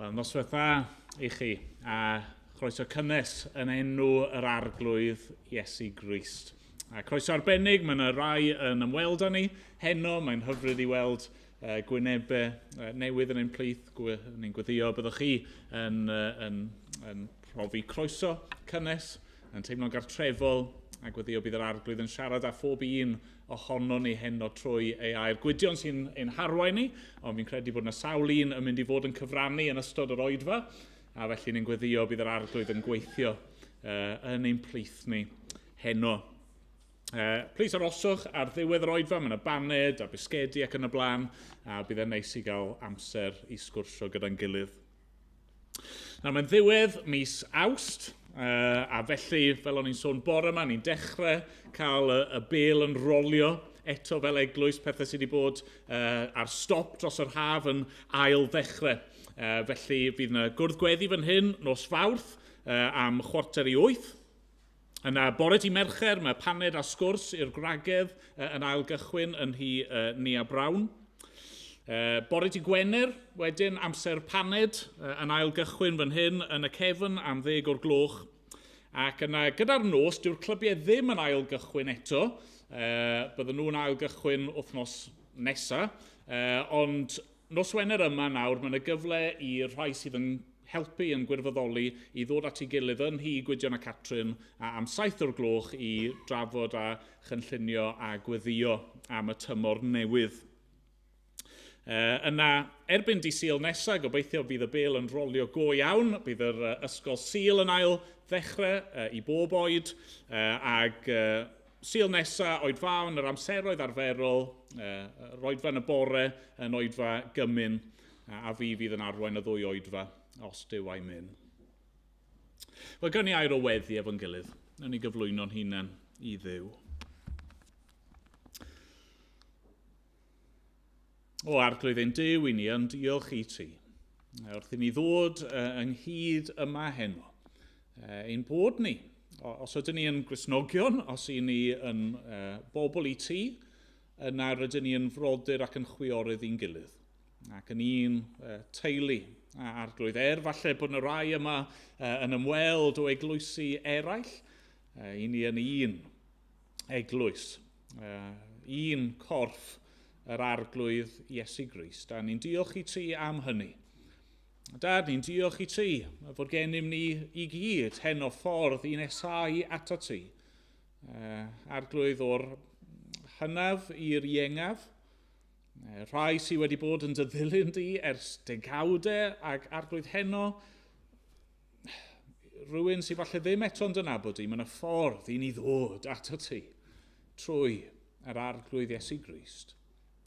Wel, noswaith dda i chi, a chroeso cynnes yn enw yr Arglwydd Iesu Grist. A croeso arbennig, mae yna rai yn ymweld â ni heno, mae'n hyfryd i weld gwynebau newydd yn ein plith, ni'n gweddio byddwch chi yn, yn, yn profi croeso cynnes, yn teimlo'n gartrefol, a gweddio bydd yr Arglwydd yn siarad â phob un ohono ni heno trwy ei air. Gwydion sy'n ein harwain ni, ond fi'n credu bod yna sawl un yn mynd i fod yn cyfrannu yn ystod yr oedfa, a felly ni'n gweddio bydd yr Arglwydd yn gweithio yn ein plith ni heno. Plis aroswch ar ddiwedd yr oedfa, mae yna baned a bisgedi ac yn y blaen, a bydd e'n neis i gael amser i sgwrsio gyda'n gilydd. Nawr, mae'n ddiwedd mis Awst, a felly, fel o'n i'n sôn bore yma, ni'n dechrau cael y, y bel yn rolio eto fel eglwys, pethau sydd wedi bod ar stop dros yr haf yn ail ddechrau. Felly, fydd yna gwrdd gweddi fan hyn nos Fawrth am 7:45. Yna bore di Mercher, mae paned a sgwrs i'r gwragedd yn ail gychwyn yn hi Nia Brown. Bore di Gwener, wedyn amser paned yn ail gychwyn fan hyn yn y cefn am 10 o'r gloch. Ac yna gyda'r nos, dyw'r clybiau ddim yn ail gychwyn eto. Bydden nhw'n ail gychwyn wythnos nesaf. Ond nos Wener yma nawr, mae yna gyfle i'r rhai sydd yn helpu yn gwirfoddoli i ddod at ei gilydd yn nhŷ Gwydion a Catrin a am 7 o'r gloch i drafod a chynllunio a gweddio am y tymor newydd. Yna, erbyn di Sul nesaf, gobeithio bydd y bel yn rolio go iawn, bydd yr ysgol Sul yn ail ddechrau i bob oed, ag Sul nesaf, oedfaon, yr amseroedd arferol, yr oedfa yn y bore yn oedfa gymun, a fi fydd yn arwain y ddwy oedfa, os Duw a'i myn. Wel, gawn ni air o weddi efo'n gilydd. Nawn ni gyflwyno'n hunain i Dduw. O Arglwydd ein Duw, i ni yn diolch i ti. Wrth i ni ddod ynghyd yma heno, ein bod ni, os ydyn ni yn Gristnogion, os ydyn ni yn bobl i ti, yna rydyn ni yn frodyr ac yn chwiorydd i'n gilydd, ac yn un teulu a Arglwydd. Er falle bod yna rai yma yn ymweld o eglwysi eraill, i ni yn un eglwys, un corff yr Arglwydd Iesu Grist, a ni'n diolch i ti am hynny. Dad, ni'n diolch i ti fod gennym ni i gyd heno ffordd i nesau ato ti. Arglwydd, o'r hynaf i'r iengaf, rhai sydd wedi bod yn dy ddilyn di ers degawdau, ac Arglwydd heno, rhywun sydd falle ddim eto'n dy nabod di, mae yna ffordd i ni ddod ato ti trwy yr Arglwydd Iesu Grist.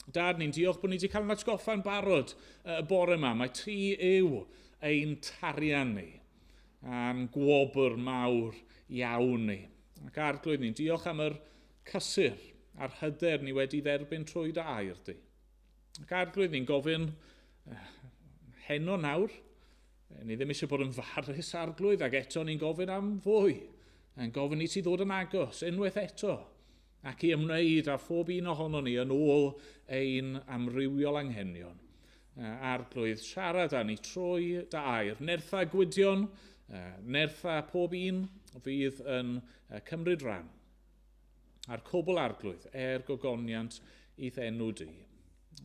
Dad, ni'n diolch bod ni wedi cael yn atgoffa'n barod y bore yma. Mae ti yw ein tarian ni, a'n gwobr mawr iawn ni. Ac Arglwydd, ni'n diolch am yr cysur a'r hyder ni wedi dderbyn trwy dy air di. Ac Arglwydd, ni'n gofyn heno nawr, ni ddim eisiau bod yn farus, Arglwydd, ac eto ni'n gofyn am fwy. Yn gofyn i ti ddod yn agos unwaith eto, ac i ymwneud â phob un ohono ni yn ôl ein amrywiol anghenion. Arglwydd, siarad â ni trwy dy air. Nertha Gwydion, nertha pob un fydd yn cymryd rhan. A'r cwbl, Arglwydd, er gogoniant i'th enw di.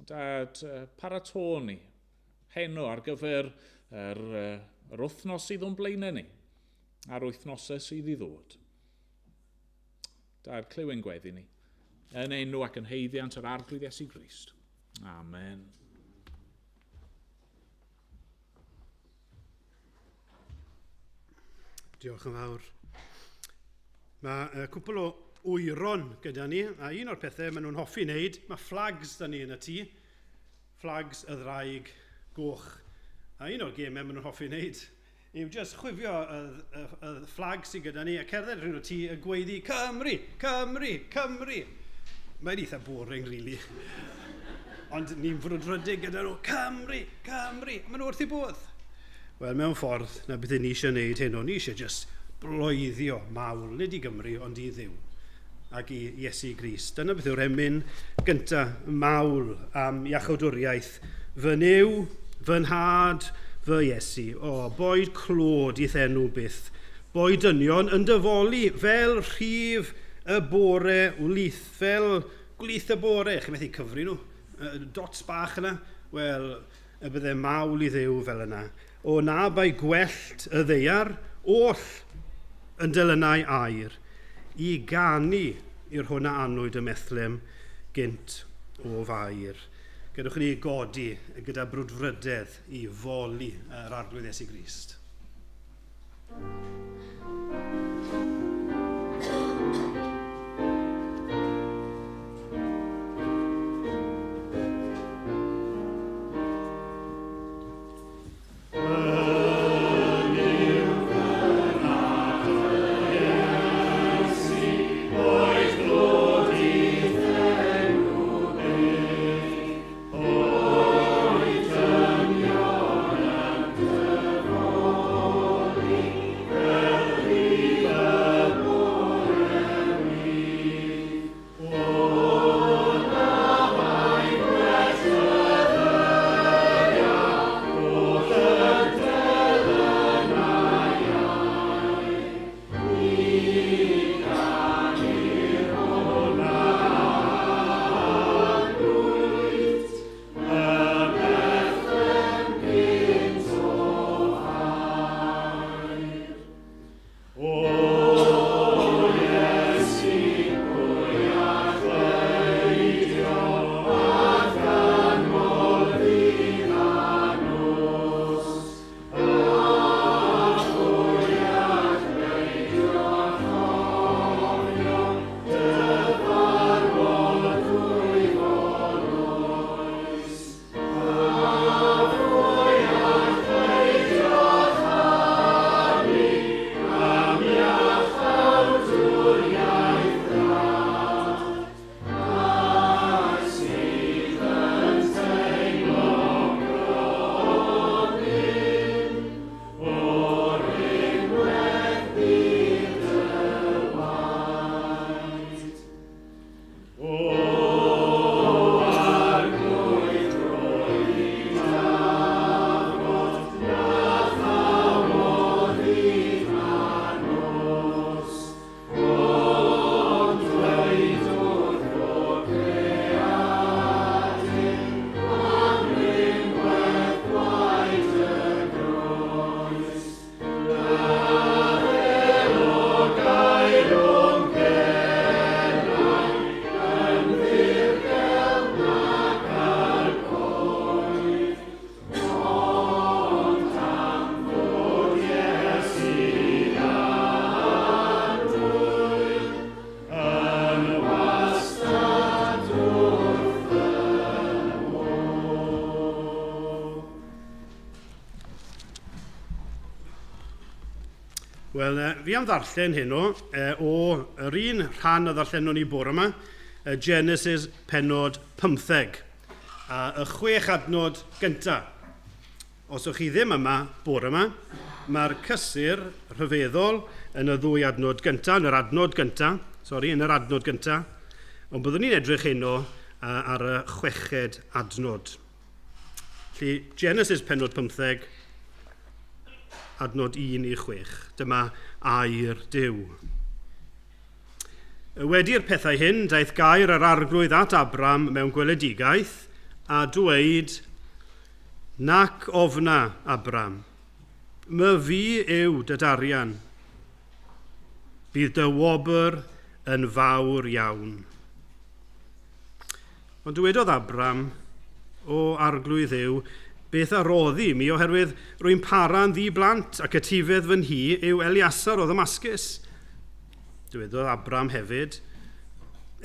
Dad, paratô ni heno ar gyfer yr, yr wythnos sydd o'n blaenau ni, a'r wythnosau sydd i ddod. Dad, clyw ein gweddi ni, yn enw ac yn haeddiant yr Arglwydd Iesu Grist. Amen. Diolch yn fawr. Mae cwpl o wyron gyda ni, a un o'r pethau maen nhw'n hoffi wneud, mae flags da ni yn y tŷ, flags y ddraig goch. A un o'r gemau maen nhw'n hoffi wneud yw just chwifio y, y, y flag sydd gyda ni a cerdded rhwng y tŷ a gweiddi Cymru, Cymru, Cymru. Mae'n eitha boring, really. Ond ni'n frwdfrydig gyda nhw, Cymru, Cymru. Maen nhw wrth eu bodd. Wel, mewn ffordd, na beth ni eisiau gwneud heno. Ni eisiau just bloeddio mawl, nid i Gymru, ond i Dduw ac i Iesu Grist. Dyna beth yw'r emyn gyntaf, mawl am iachawdwriaeth. Fy Nuw, fy nhad, Fy Iesu, o, boed clod i'th enw byth, boed dynion yn dyfoli fel rhif y bore wlith, fel gwlith y bore. Chi'n methu cyfri nhw, dots bach yna. Wel, y bydde mawl i Dduw fel yna. O na bai gwellt y ddaear, oll yn delynau aur, i ganu i'r hwn a anwyd ym Methlem gynt o Fair. Gadewch i ni godi gyda brwdfrydedd i foli yr Arglwydd Iesu Grist. Wel, fi am ddarllen heno o yr un rhan a ddarllenon ni bore yma, Genesis pennod 15, a y 6 adnod gyntaf. Os yw'ch chi ddim yma bore yma, mae'r cysur rhyfeddol yn y ddwy adnod gyntaf, yn yr adnod gyntaf, sori, yn yr adnod gyntaf, ond byddwn ni'n edrych heno ar y 6fed adnod. Felly, Genesis pennod 15, adnod 1 i 6. Dyma air Duw. Wedi'r pethau hyn, daeth gair yr Arglwydd at Abram mewn gweledigaeth a dweud, Nac ofna, Abram, my fi yw dy darian. Bydd dy wobr yn fawr iawn. Ond dywedodd Abram, O Arglwydd Dduw, beth a roddi mi, oherwydd rwy'n para'n ddi-blant ac etifedd fy nhŷ yw Eliasar o Ddamascus. Dywedodd Abram hefyd,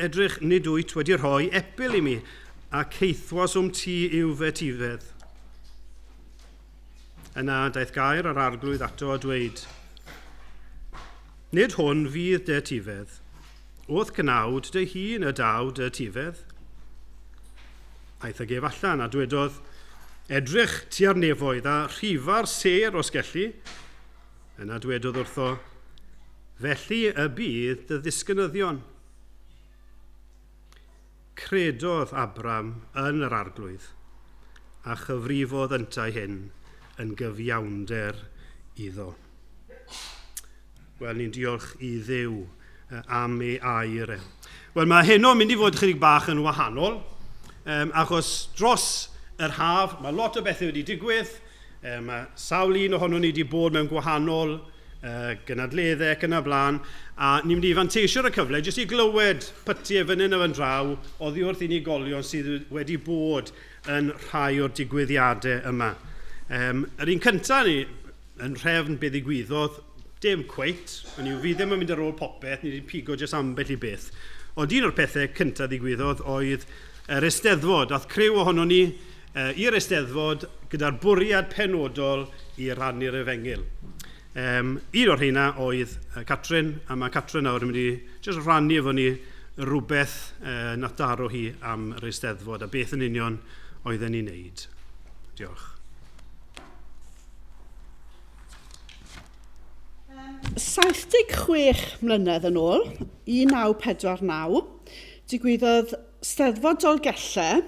Edrych, nid wyt wedi rhoi epil i mi, a caethwas o'm tŷ yw fy etifedd. Yna daeth gair yr Arglwydd ato a dweud, Nid hwn fydd dy etifedd, o'th gnawd dy hun y daw dy etifedd. Aeth ag ef allan a dwedodd, Edrych tua'r nefoedd a rhifa'r sêr os gelli. Yna dwedodd wrtho, Felly y bydd dy ddisgynyddion. Credodd Abram yn yr Arglwydd, a chyfrifodd yntau hyn yn gyfiawnder iddo. Wel, ni'n diolch i Dduw am ei air e. Wel, mae heno mynd i fod chydig bach yn wahanol, achos dros yr haf mae lot o bethau wedi digwydd, mae sawl un ohono ni wedi bod mewn gwahanol gynadleddau ac yn y blaen, a ni'n mynd i fanteisio ar y cyfle jyst i glywed pytiau fan hyn a fan draw oddi wrth unigolion sydd wedi bod yn rhai o'r digwyddiadau yma. Yr un cyntaf ni, yn rhefn be ddigwyddodd, dim cweit, ond yw fi ddim yn mynd ar ôl popeth, ni wedi pigo jyst ambell i beth. Ond un o'r pethau cyntaf ddigwyddodd oedd yr Eisteddfod. Ath criw ohono ni i'r Eisteddfod gyda'r bwriad penodol i rannu'r efengyl. Un o'r rheina oedd Catrin, a mae Catrin nawr yn mynd i jyst rhannu efo ni rhywbeth nath daro hi am yr Eisteddfod a beth yn union oedden ni'n neud. Diolch. 76 mlynedd yn ôl, 1949, digwyddodd Steddfod Dolgellau,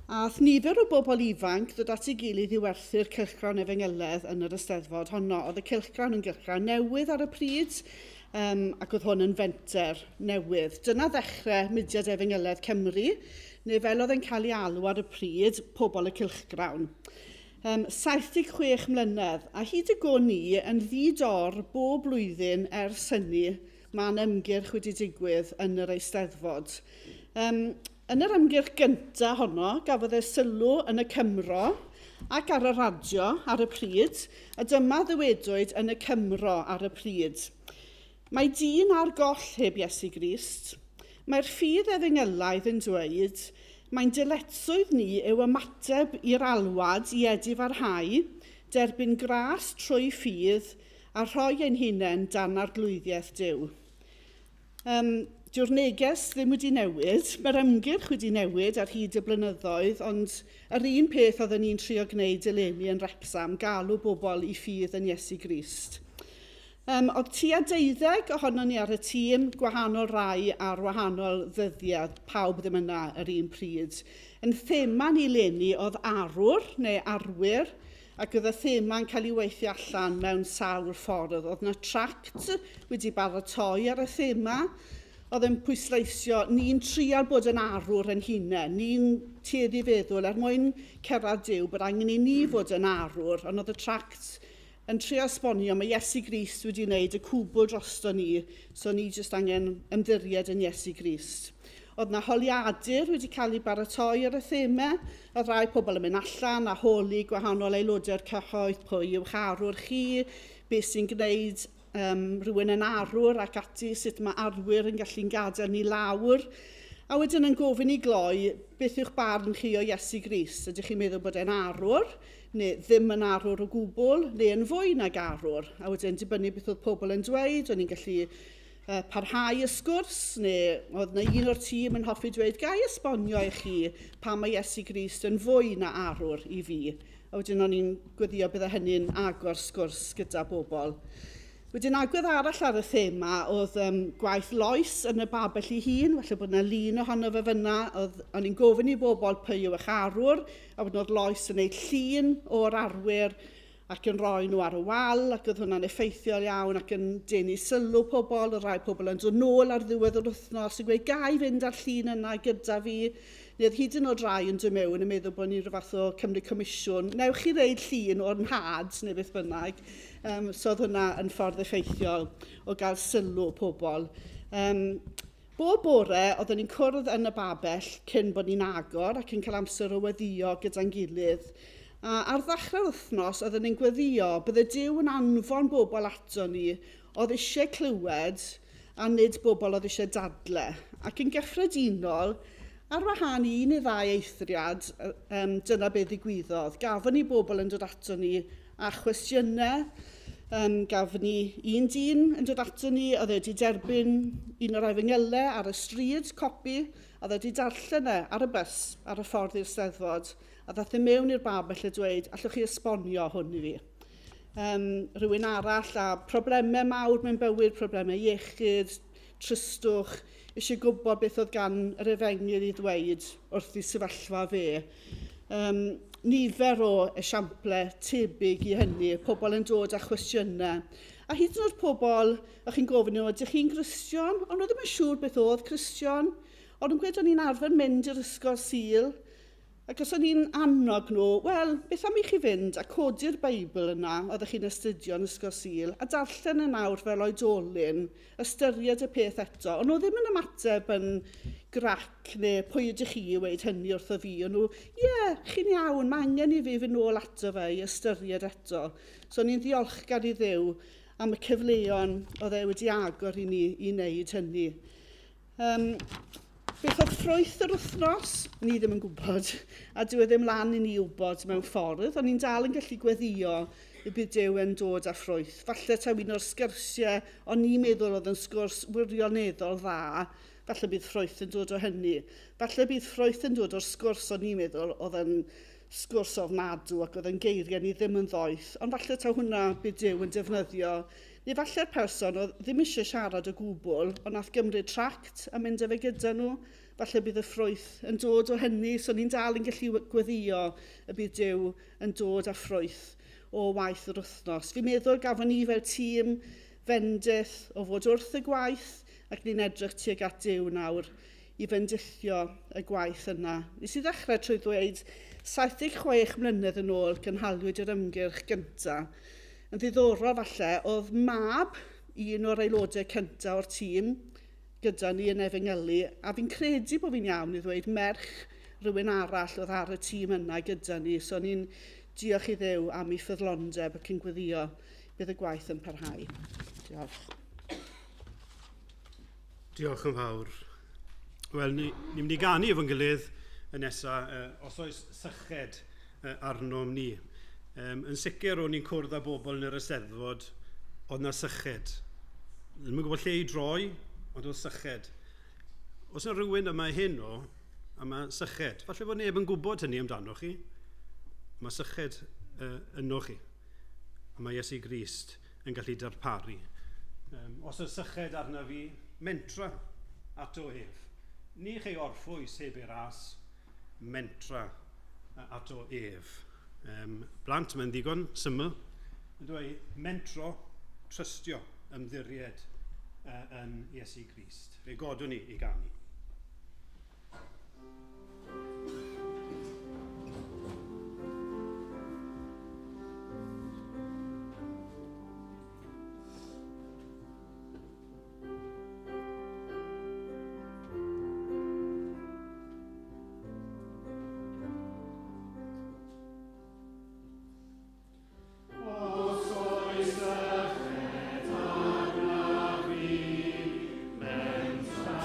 a ath nifer o bobl ifanc ddod at ei gilydd i werthu'r cylchgrawn efengyledd yn yr Eisteddfod honno. Oedd y cylchgrawn yn gylchgrawn newydd ar y pryd, ac oedd hwn yn fenter newydd. Dyna ddechrau mudiad efengyledd Cymru, neu fel oedd e'n cael ei alw ar y pryd, pobl y cylchgrawn. 76 mlynedd, a hyd y gwn i yn ddi-dor bob blwyddyn ers hynny, mae'n ymgyrch wedi digwydd yn yr Eisteddfod. Yn yr ymgyrch gyntaf honno, gafodd e sylw yn y Cymro ac ar y radio ar y pryd, a dyma ddywedwyd yn y Cymro ar y pryd. Mae dyn ar goll heb Iesu Grist. Mae'r ffydd efengylaidd yn dweud, mae'n dyletswydd ni yw ymateb i'r alwad i edifarhau, derbyn gras trwy ffydd a rhoi ein hunain dan arglwyddiaeth Duw. Dyw'r neges ddim wedi newid, mae'r ymgyrch wedi newid ar hyd y blynyddoedd, ond yr un peth oedden ni'n trio gwneud eleni yn Wrecsam, galw bobl i ffydd yn Iesu Grist. Oedd tua 12 ohonon ni ar y tîm, gwahanol rai ar wahanol ddyddiad, pawb ddim yna yr un pryd. Yn thema ni eleni oedd arwr neu arwyr, ac oedd y thema'n cael ei weithio allan mewn sawl ffordd. Oedd yna tract wedi baratoi ar y thema, oedd yn pwysleisio ni'n trial bod yn arwr yn hunain, ni'n tueddu feddwl er mwyn cyrraedd Duw bod angen i ni fod yn arwr, ond oedd y tract yn trio esbonio mae Iesu Grist wedi wneud y cwbl drosto ni, so ni jyst angen ymddiried yn Iesu Grist. Oedd yna holiadur wedi cael ei baratoi ar y thema, oedd rai pobl yn mynd allan a holi gwahanol aelodau'r cyhoedd, pwy yw'ch arwr chi, beth sy'n gwneud rhywun yn arwr ac ati, sut mae arwyr yn gallu'n gadael ni lawr. A wedyn yn gofyn i gloi, beth yw'ch barn chi o Iesu Grist? Ydych chi'n meddwl bod e'n arwr, neu ddim yn arwr o gwbl, neu yn fwy nag arwr? A wedyn dibynnu beth oedd pobl yn dweud, o'n i'n gallu parhau y sgwrs, neu oedd yna un o'r tîm yn hoffi dweud, ga i esbonio i chi pam mae Iesu Grist yn fwy na arwr i fi. A wedyn o'n i'n gweddio bydde hynny'n agor sgwrs gyda bobl. Wedyn agwedd arall ar y thema oedd gwaith Lois yn y babell ei hun, falle bod yna lun ohono fe fyna, o'n i'n gofyn i bobl pwy yw eich arwr, a wedyn oedd Lois yn gwneud llun o'r arwyr ac yn rhoi nhw ar y wal, ac oedd hwnna'n effeithiol iawn ac yn denu sylw pobl, oedd rhai pobl yn dod nôl ar ddiwedd yr wythnos yn gweud, ga i fynd â'r llun yna gyda fi, neu oedd hyd yn oed rai yn dod mewn yn meddwl bod ni'n rhyw fath o cymryd comisiwn, newch chi reid llun o'r nhad neu beth bynnag. So oedd hwnna yn ffordd effeithiol o gael sylw pobl. Bob bore, oedden ni'n cwrdd yn y babell cyn bod ni'n agor ac yn cael amser o weddïo gyda'n gilydd. A ar ddechrau'r wythnos, oedden ni'n gweddio, bydde Duw yn anfon bobl ato ni oedd eisiau clywed a nid bobl oedd eisiau dadle. Ac yn gyffredinol, ar wahân i un neu ddau eithriad, dyna be ddigwyddodd. Gafon ni bobl yn dod ato ni a chwestiynau. Gafon ni un dyn yn dod ato ni, oedd e wedi derbyn un o'r efengylau ar y stryd, copi, oedd e wedi darllen e ar y bws, ar y ffordd i'r Steddfod, a ddaeth e mewn i'r babell a dweud, allwch chi esbonio hwn i fi? Rhywun arall a problemau mawr mewn bywyd, problemau iechyd, tristwch, eisiau gwybod beth oedd gan yr efengyl i ddweud wrth i sefyllfa fe. Nifer o esiample tebyg i hynny, pobl yn dod â chwestiynau. A hyd yn oed pobl, o'ch chi'n gofyn nhw, ydych chi'n Gristion? Ond nhw ddim yn siŵr beth oedd Cristion. Ond nhw'n gweud o'n i'n arfer mynd i'r ysgol Sul. Ac os o'n i'n annog nhw, wel, beth am i chi fynd a codi'r Beibl yna oeddech chi'n astudio yn ysgol Sul a darllen yn awr fel oedolyn, ystyried y peth eto. Ond nhw ddim yn ymateb yn grac neu pwy ydych chi i weud hynny wrtho fi. Ond nhw, ie, yeah, chi'n iawn, mae angen i fi fynd nôl ato fe i ystyried eto. So o'n i'n ddiolchgar i Dduw am y cyfleon oedd e wedi agor i ni i wneud hynny. Beth oedd ffrwyth yr wythnos? Ni ddim yn gwybod. A dyw e ddim lan i ni wybod mewn ffordd, ond ni'n dal yn gallu gweddio y bydd Duw yn dod â ffrwyth. Falle taw un o'r sgyrsiau o'n i'n meddwl oedd yn sgwrs wirioneddol dda, falle bydd ffrwyth yn dod o hynny. Falle bydd ffrwyth yn dod o'r sgwrs o'n i'n meddwl oedd yn sgwrs ofnadw ac oedd yn geiriau ni ddim yn ddoeth, ond falle taw hwnna bydd Duw yn defnyddio. Neu falle'r person oedd ddim eisiau siarad o gwbl, ond nath gymryd tract a mynd â fe gyda nhw, falle bydd y ffrwyth yn dod o hynny, so ni'n dal yn gallu gweddio y bydd Duw yn dod â ffrwyth o waith yr wythnos. Fi'n meddwl gafon ni fel tîm fendith o fod wrth y gwaith, ac ni'n edrych tuag at Duw nawr i fendithio y gwaith yna. Nes i ddechrau trwy ddweud 76 mlynedd yn ôl cynhaliwyd yr ymgyrch gyntaf. Yn ddiddorol falle, oedd mab un o'r aelodau cyntaf o'r tîm gyda ni yn efengylu, a fi'n credu bod fi'n iawn i ddweud merch rhywun arall oedd ar y tîm yna gyda ni, so ni'n diolch i Dduw am ei ffyddlondeb ac yn gweddio bydd y gwaith yn parhau. Diolch. Diolch yn fawr. Wel, ni'n mynd i ganu efo'n gilydd y nesaf, os oes syched arnom ni. Yn sicr o'n i'n cwrdd â bobl yn yr Eisteddfod, oedd na syched. Ddim yn gwybod lle i droi, ond oedd syched. Os yna rhywun yma heno, a mae syched. Falle bod neb yn gwybod hynny amdano chi. Mae syched yno chi. A mae Iesu Grist yn gallu darparu. Os oes syched arna fi, mentra ato ef. Ni chei orffwys heb ei ras, mentra ato ef. Blant, mae'n ddigon syml. Yn dweud, mentro, trystio, ymddiried yn Iesu Grist. Fe godwn ni i ganu. Os oes syched arna fi, mentra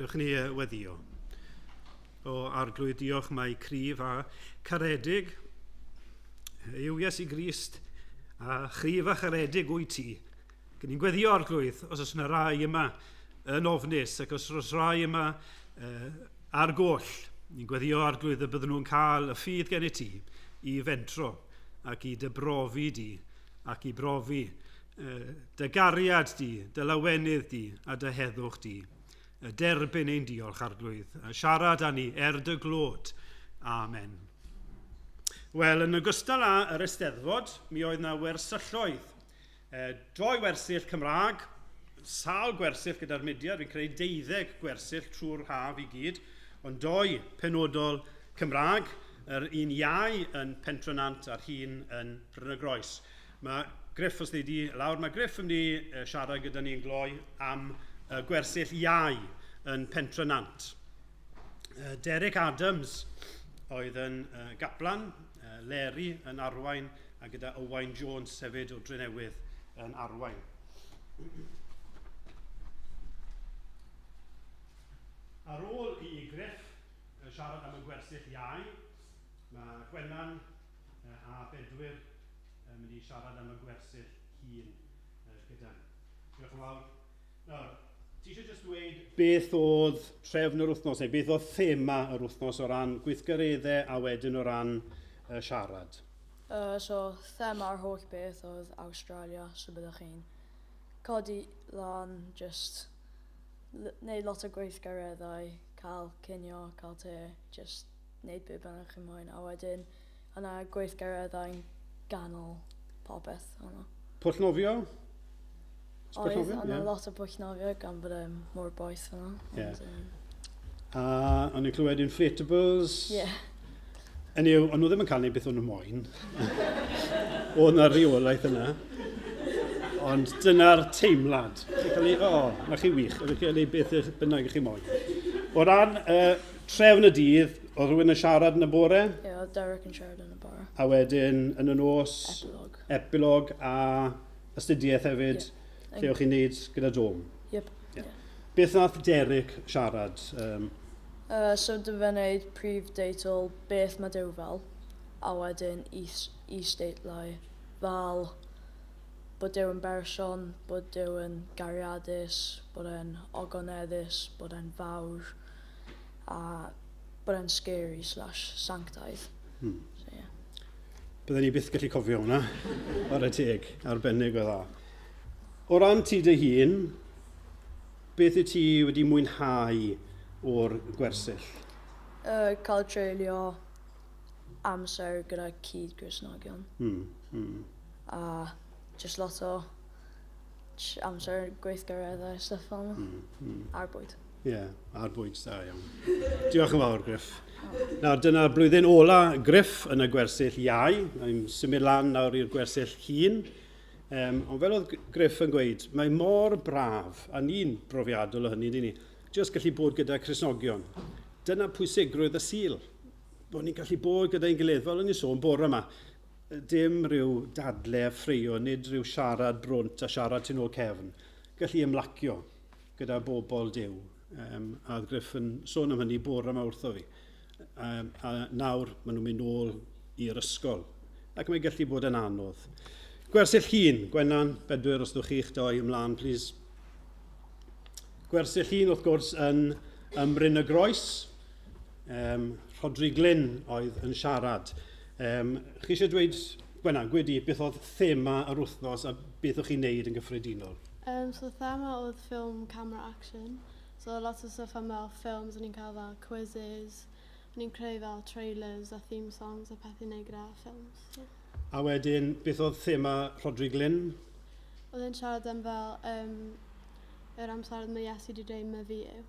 Newch ni weddio. O Arglwydd, diolch mai cryf a caredig yw Iesu Grist a chryf a charedig wyt ti. Gyn ni'n gweddio, Arglwydd, os oes yna rai yma yn ofnus ac os oes rai yma ar goll, ni'n gweddio, Arglwydd, y byddwn nhw'n cael y ffydd gen i ti i fentro ac i dy brofi di ac i brofi dy gariad di, dy lawenydd di a dy heddwch di. Derbyn ein diolch, Arglwydd. Siarad â ni er dy glod. Amen. Wel, yn ogystal â yr Eisteddfod, mi oedd na wersylloedd. Doi wersyll Cymraeg, sawl gwersyll gyda'r mudiad, fi'n credu 12 gwersyll trwy'r haf i gyd, ond doi penodol Cymraeg, yr un iau yn Pentrenant a'r hun yn Bryn y Groes. Mae Griff, os di lawr, mae Griff yn mynd i siarad gyda ni'n gloi am gwersyll iau yn Pentrenant. Derek Adams oedd yn gaplan, Leri yn arwain, a gyda Owain Jones hefyd o Drenewydd yn arwain. Ar ôl i Griff siarad am y gwersyll iau, mae Gwennan a Bedwyr yn mynd i siarad am y gwersyll hŷn gyda ni. Diolch yn fawr. Nawr, ti eisiau jyst dweud beth oedd trefn yr wythnos, neu beth oedd thema yr wythnos o ran gweithgareddau a wedyn o ran siarad? So, thema'r holl beth oedd Awstralia, so byddwch chi'n codi lan, just neud lot o gweithgareddau, cael cinio, cael te, just neud be bynnag chi'n moyn, a wedyn yna gweithgareddau'n ganol popeth yna. Pwll nofio? Oedd, yna lot o pwll nofio gan bod e mor boeth yna. Yeah. A o'n i'n clywed inflatables? Ie. Yeah. Anyway, o'n nhw ddim yn cael neud beth o'n nhw moyn. Oedd 'na reolaeth yna. Ond dyna'r teimlad. Chi'n cael ei, na chi wych, chi'n cael ei beth bynnag chi moyn. O ran trefn y dydd, oedd rhywun yn siarad yn y bore? Ie, yeah, oedd Derek yn siarad yn y bore. A wedyn yn y nos? Epilog. Epilog a astudiaeth hefyd, yeah. Lle o'ch chi'n neud gyda Dom? Yep. Yeah. Beth nath Derek siarad? So dy fe wneud prif deitl Beth mae Duw fel, a wedyn is-deitlau fel bod Duw yn berson, bod Duw yn gariadus, bod e'n ogoneddus, bod e'n fawr, a bod e'n scary / sanctaidd. So, yeah. Byddwn ni byth gallu cofio hwnna, ar y teg, arbennig o dda. O ran ti dy hun, beth yw ti wedi mwynhau o'r gwersyll? Cael treulio amser gyda cyd Gristnogion. A just lot o amser gweithgareddau stuff fel yna. A'r bwyd. Ie, yeah, a'r bwyd, da iawn. Diolch yn fawr, Griff. Nawr, dyna'r blwyddyn ola Griff yn y gwersyll iau. Mae'n symud lan nawr i'r gwersyll hŷn. Ond fel oedd Griff yn gweud, mae mor braf, a ni'n brofiadol o hynny, dyn ni, jyst gallu bod gyda Cristnogion. Dyna pwysigrwydd y Sul, bod ni'n gallu bod gyda'n gilydd, fel o'n i'n sôn bore yma. Dim rhyw dadle a ffreio, nid rhyw siarad brwnt a siarad tu nôl cefn. Gallu ymlacio gyda bobl Duw. A oedd Griff yn sôn am hynny bore yma wrtho fi. A nawr maen nhw'n mynd nôl i'r ysgol. Ac mae'n gallu bod yn anodd. Gwersyll hŷn, Gwennan, Bedwyr, os ddwch chi'ch doi ymlaen, please. Gwersyll hŷn, wrth gwrs, yn Bryn y Groes. Rhodri Glyn oedd yn siarad. Chi eisiau dweud, Gwennan, gwedi, beth oedd thema yr wythnos a beth o'ch chi'n neud yn gyffredinol? So thema oedd film camera action. So lot o stuff am fel films, o'n i'n cael fel quizzes, o'n i'n creu fel trailers a theme songs a pethau i wneud gyda films. Yeah. A wedyn, beth oedd thema Rhodri Glyn? Oedd e'n siarad am fel yr amser mae Iesu wedi dweud myfi yw.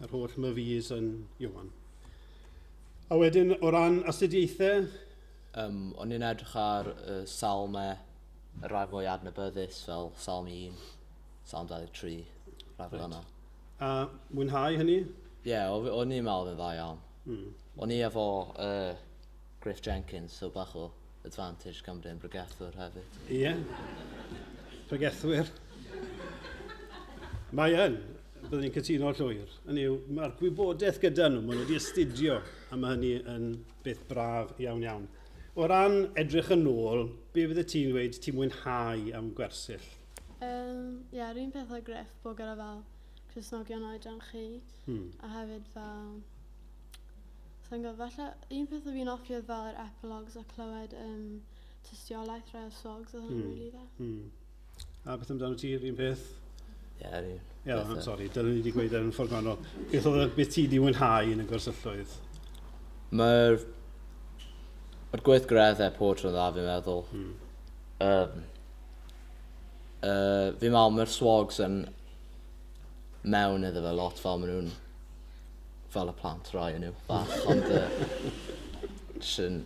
Yr holl myfis yn Ioan. A wedyn, o ran astudiaethau? O'n i'n edrych ar salmau, y rhai fwy adnabyddus fel Salm 1, Salm 23, rhai fel yna. A mwynhau hynny? Ie, yeah, o'n i'n meddwl yn dda iawn. O'n i efo Griff Jenkins, so bach o advantage gan bod e'n bregethwr hefyd. Ie, yeah. Pregethwyr. Mae yn. Byddwn ni'n cytuno llwyr. Hynny yw, mae'r gwybodaeth gyda nhw, maen nhw wedi astudio, a mae hynny yn beth braf iawn iawn. O ran edrych yn ôl, be fydde ti'n dweud ti'n mwynhau am gwersyll? Ie, yr un peth o Griff, bod gyda fel Cristnogion oedran chi, a hefyd fel... Sa'n gwybod, falle un peth o fi'n hoffi oedd fel yr epilogues a clywed tystiolaeth rhai o'r swogs, oedd hwnna'n really dda. A beth amdano ti, yr un peth? Ie, yr un. Ie, yeah, sori, dyna ni wedi gweud yn ffordd gwahanol. Beth oedd beth ti wedi mwynhau yn y gwersylloedd? Mae'r gweithgareddau pob tro'n dda, fi'n meddwl. Fi'n meddwl mae'r swogs yn mewn iddo fe lot, fel maen nhw'n fel y plant rai yn nhw bach, ond jyst yn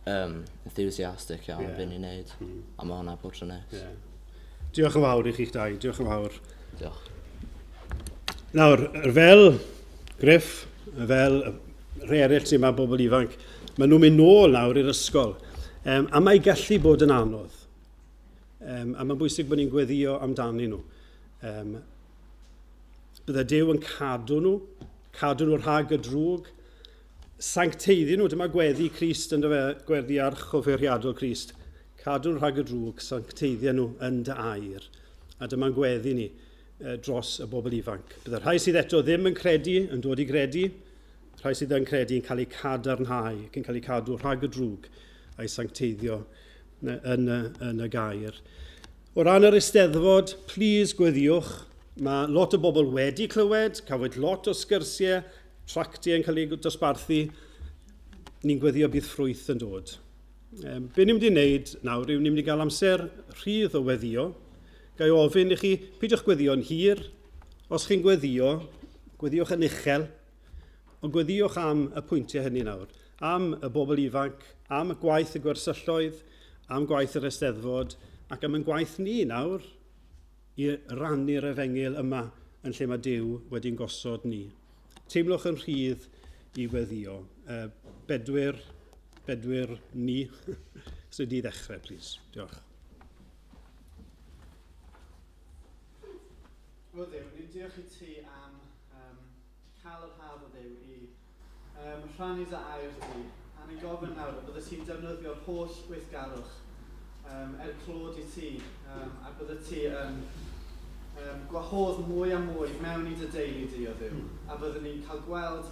enthusiastic iawn yeah. Beth ni'n neud, a mae hwnna pob tro'n neis. Yeah. Diolch yn fawr i chi'ch dau, diolch yn fawr. Diolch. Nawr, fel Griff, fel rhai eraill sy'n ma bobl ifanc, maen nhw'n mynd nôl nawr i'r ysgol, a mae gallu bod yn anodd. A mae'n bwysig bod ni'n gweddio amdanyn nhw. Bydde Duw yn cadw nhw rhag y drwg, sancteiddio nhw, dyma gweddi Crist, ynddo fe, gweddi archoffeiriadol Crist, cadw nhw rhag y drwg, sancteiddio nhw yn dy air. A dyma'n gweddi ni dros y bobl ifanc. Bydde rhai sydd eto ddim yn credu, yn dod i gredu, rhai sydd yn credu yn cael eu cadarnhau, ac yn cael eu cadw rhag y drwg a'i sancteiddio yn y gair. O ran yr Eisteddfod, plis gweddiwch. Mae lot o bobl wedi clywed, cafwyd lot o sgyrsiau, tractiau yn cael eu dosbarthu. Ni'n gweddio bydd ffrwyth yn dod. Be ni'n mynd i wneud nawr yw ni'n mynd i gael amser rhydd o weddio. Ga i ofyn i chi, peidiwch gweddio'n hir. Os chi'n gweddio, gweddiwch yn uchel, ond gweddiwch am y pwyntiau hynny nawr. Am y bobl ifanc, am y gwaith y gwersylloedd, am gwaith yr Eisteddfod, ac am ein gwaith ni nawr i rannu'r efengyl yma yn lle mae Duw wedi'n gosod ni. Teimlwch yn rhydd i weddio. Bedwyr ni. Sydd wedi ddechrau, plîs. Diolch. O Dduw, ni'n diolch i ti am cael yr haf o Dduw i rhannu dy air di. A ni'n gofyn nawr y bydde ti'n defnyddio'r holl weithgarwch er clod i ti, a bydde ti yn gwahodd mwy a mwy mewn i dy deulu di o Dduw. A byddwn ni'n cael gweld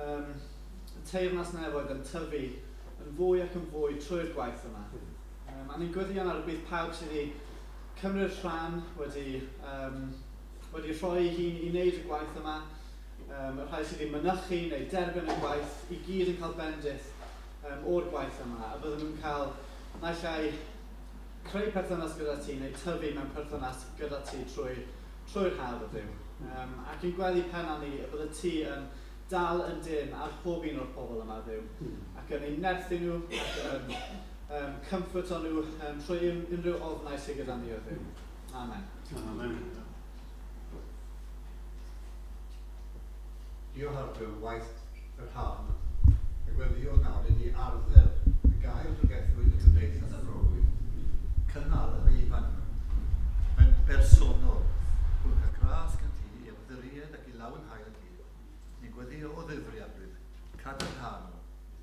y teyrnas nefoedd yn tyfu yn fwy ac yn fwy trwy'r gwaith yma. A ni'n gweddio nawr y bydd pawb sydd wedi cymryd rhan, wedi rhoi ei hun i wneud y gwaith yma, y rhai sydd wedi mynychu neu derbyn y gwaith, i gyd yn cael bendith o'r gwaith yma, a byddwn nhw'n cael naill ai creu perthynas gyda ti neu tyfu mewn perthynas gyda ti trwy'r haf o Dduw. Ac yn gweddi penna ni y bydde ti yn dal yn dyn ar pob un o'r pobl yma, Dduw, ac yn eu nerthu nhw, ac yn comforto nhw trwy unrhyw ofnau sydd gyda ni o Dduw. Amen. Amen. Diolch ar Dduw waith yr haf yma. Y gweddio nawr i ni arddel y gair pregethwyd y cymdeithas a brofwyd, cynnal yr ifanc yma. Mae'n bersonol, hwn cael gras gan ti i ymddiried ac i lawenhau yn ti. Ni'n gweddio o ddifri Arglwydd, cadarnhau nhw,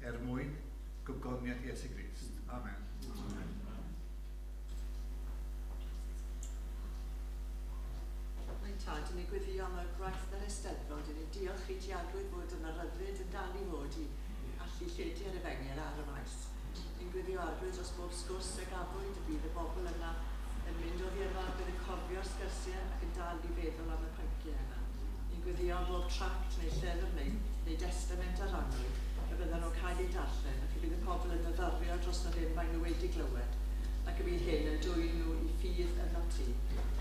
er mwyn gogoniant Iesu Grist. Amen. Amen. Mae'n tad yn ei gweddio am y gwaith yr Eisteddfod, yn ei diolch i ti Arglwydd fod yna ryddid yn dal i fod i allu lledu ar efengyl ar y maes. Ni'n gweddio Arglwydd dros bob sgwrs a gafwyd y bydd y bobl yna yn mynd oddi yma, bydd yn cofio'r sgyrsiau ac yn dal i feddwl am y pynciau yna. Ni'n gweddio am bob tract neu llyfr neu testament a rannwyd, y byddan nhw'n cael eu darllen ac y bydd y pobl yn myfyrio dros yr hyn maen nhw wedi glywed, ac y bydd hyn yn dwyn nhw i ffydd yno ti,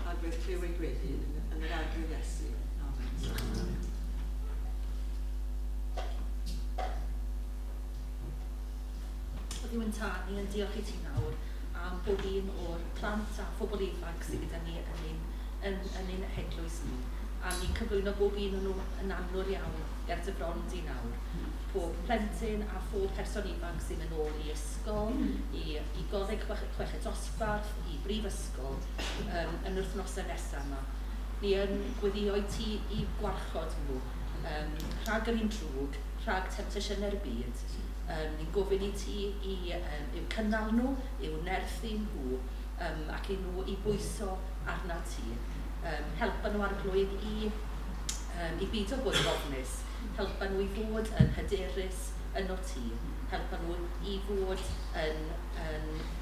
a bydd clyw ein gweddi yn yr Arglwydd Iesu. Amen. O Dduw yn tad, ni yn diolch i ti nawr am bob un o'r plant a phobl ifanc sydd gyda ni yn ein heglwys ni. A ni'n cyflwyno bob un o'n nhw yn annwyl iawn ger dy bron di nawr. Pob plentyn a phob person ifanc sy'n mynd ôl i ysgol, i goleg chweched dosbarth, i brifysgol yn yr wythnosau nesaf yma. Ni yn gweddio i ti i gwarchod nhw, rhag yr un drwg, rhag temtasiynau'r byd. Ni'n gofyn i ti i i'w cynnal nhw, i'w nerthu nhw, ac i nhw i bwyso arna ti. Helpa nhw Arglwydd i beidio bod yn ofnus. Helpa nhw i fod yn hyderus yno ti. Helpa nhw i fod yn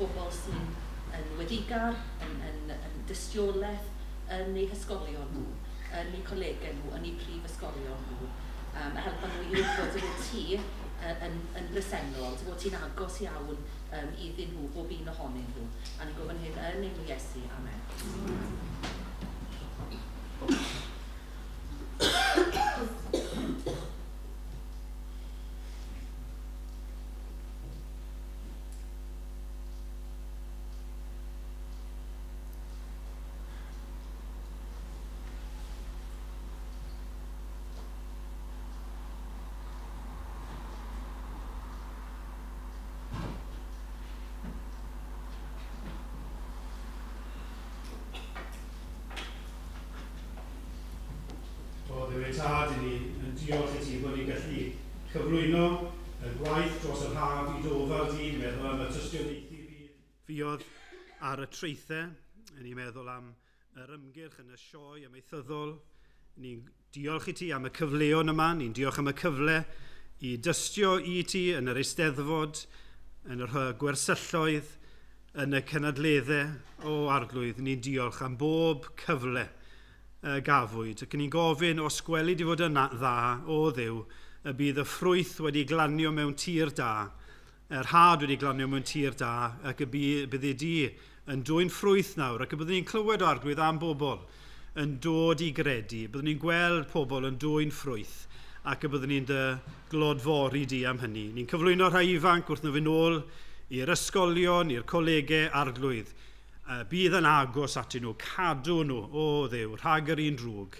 bobl sy'n yn weddigar, yn dystiolaeth yn eu hysgolion nhw, yn eu colegau nhw, yn eu prifysgolion nhw. A helpa nhw i wybod dy fod ti yn bresennol, dy fod ti'n agos iawn iddyn nhw, bob un ohonyn nhw. A ni'n gofyn hyn yn enw Iesu. Amen. Tad, i ni yn diolch i ti bod ni'n gallu cyflwyno y gwaith dros yr haf i dy ofal di, ni'n meddwl am y tystiolaethu fuodd ar y traethau, ni'n meddwl am yr ymgyrch yn y sioe amaethyddol. Ni'n diolch i ti am y cyfleon yma, ni'n diolch am y cyfle i dystio i ti yn yr Eisteddfod, yn yr gwersylloedd, yn y cynadleddau o Arglwydd. Ni'n diolch am bob cyfle gafwyd. Ac ni'n gofyn os gweli di fod yn dda o Dduw, y bydd y ffrwyth wedi glanio mewn tir da, yr had wedi glanio mewn tir da, ac y byddi di yn dwyn ffrwyth nawr, ac y byddwn ni'n clywed o Arglwydd am bobl yn dod i gredu, byddwn ni'n gweld pobl yn dwyn ffrwyth, ac y byddwn ni'n dy glodfori di am hynny. Ni'n cyflwyno rhai ifanc wrth nhw fynd nôl i'r ysgolion, i'r colegau Arglwydd. Bydd yn agos atyn nhw, cadw nhw, o Dduw, rhag yr un drwg,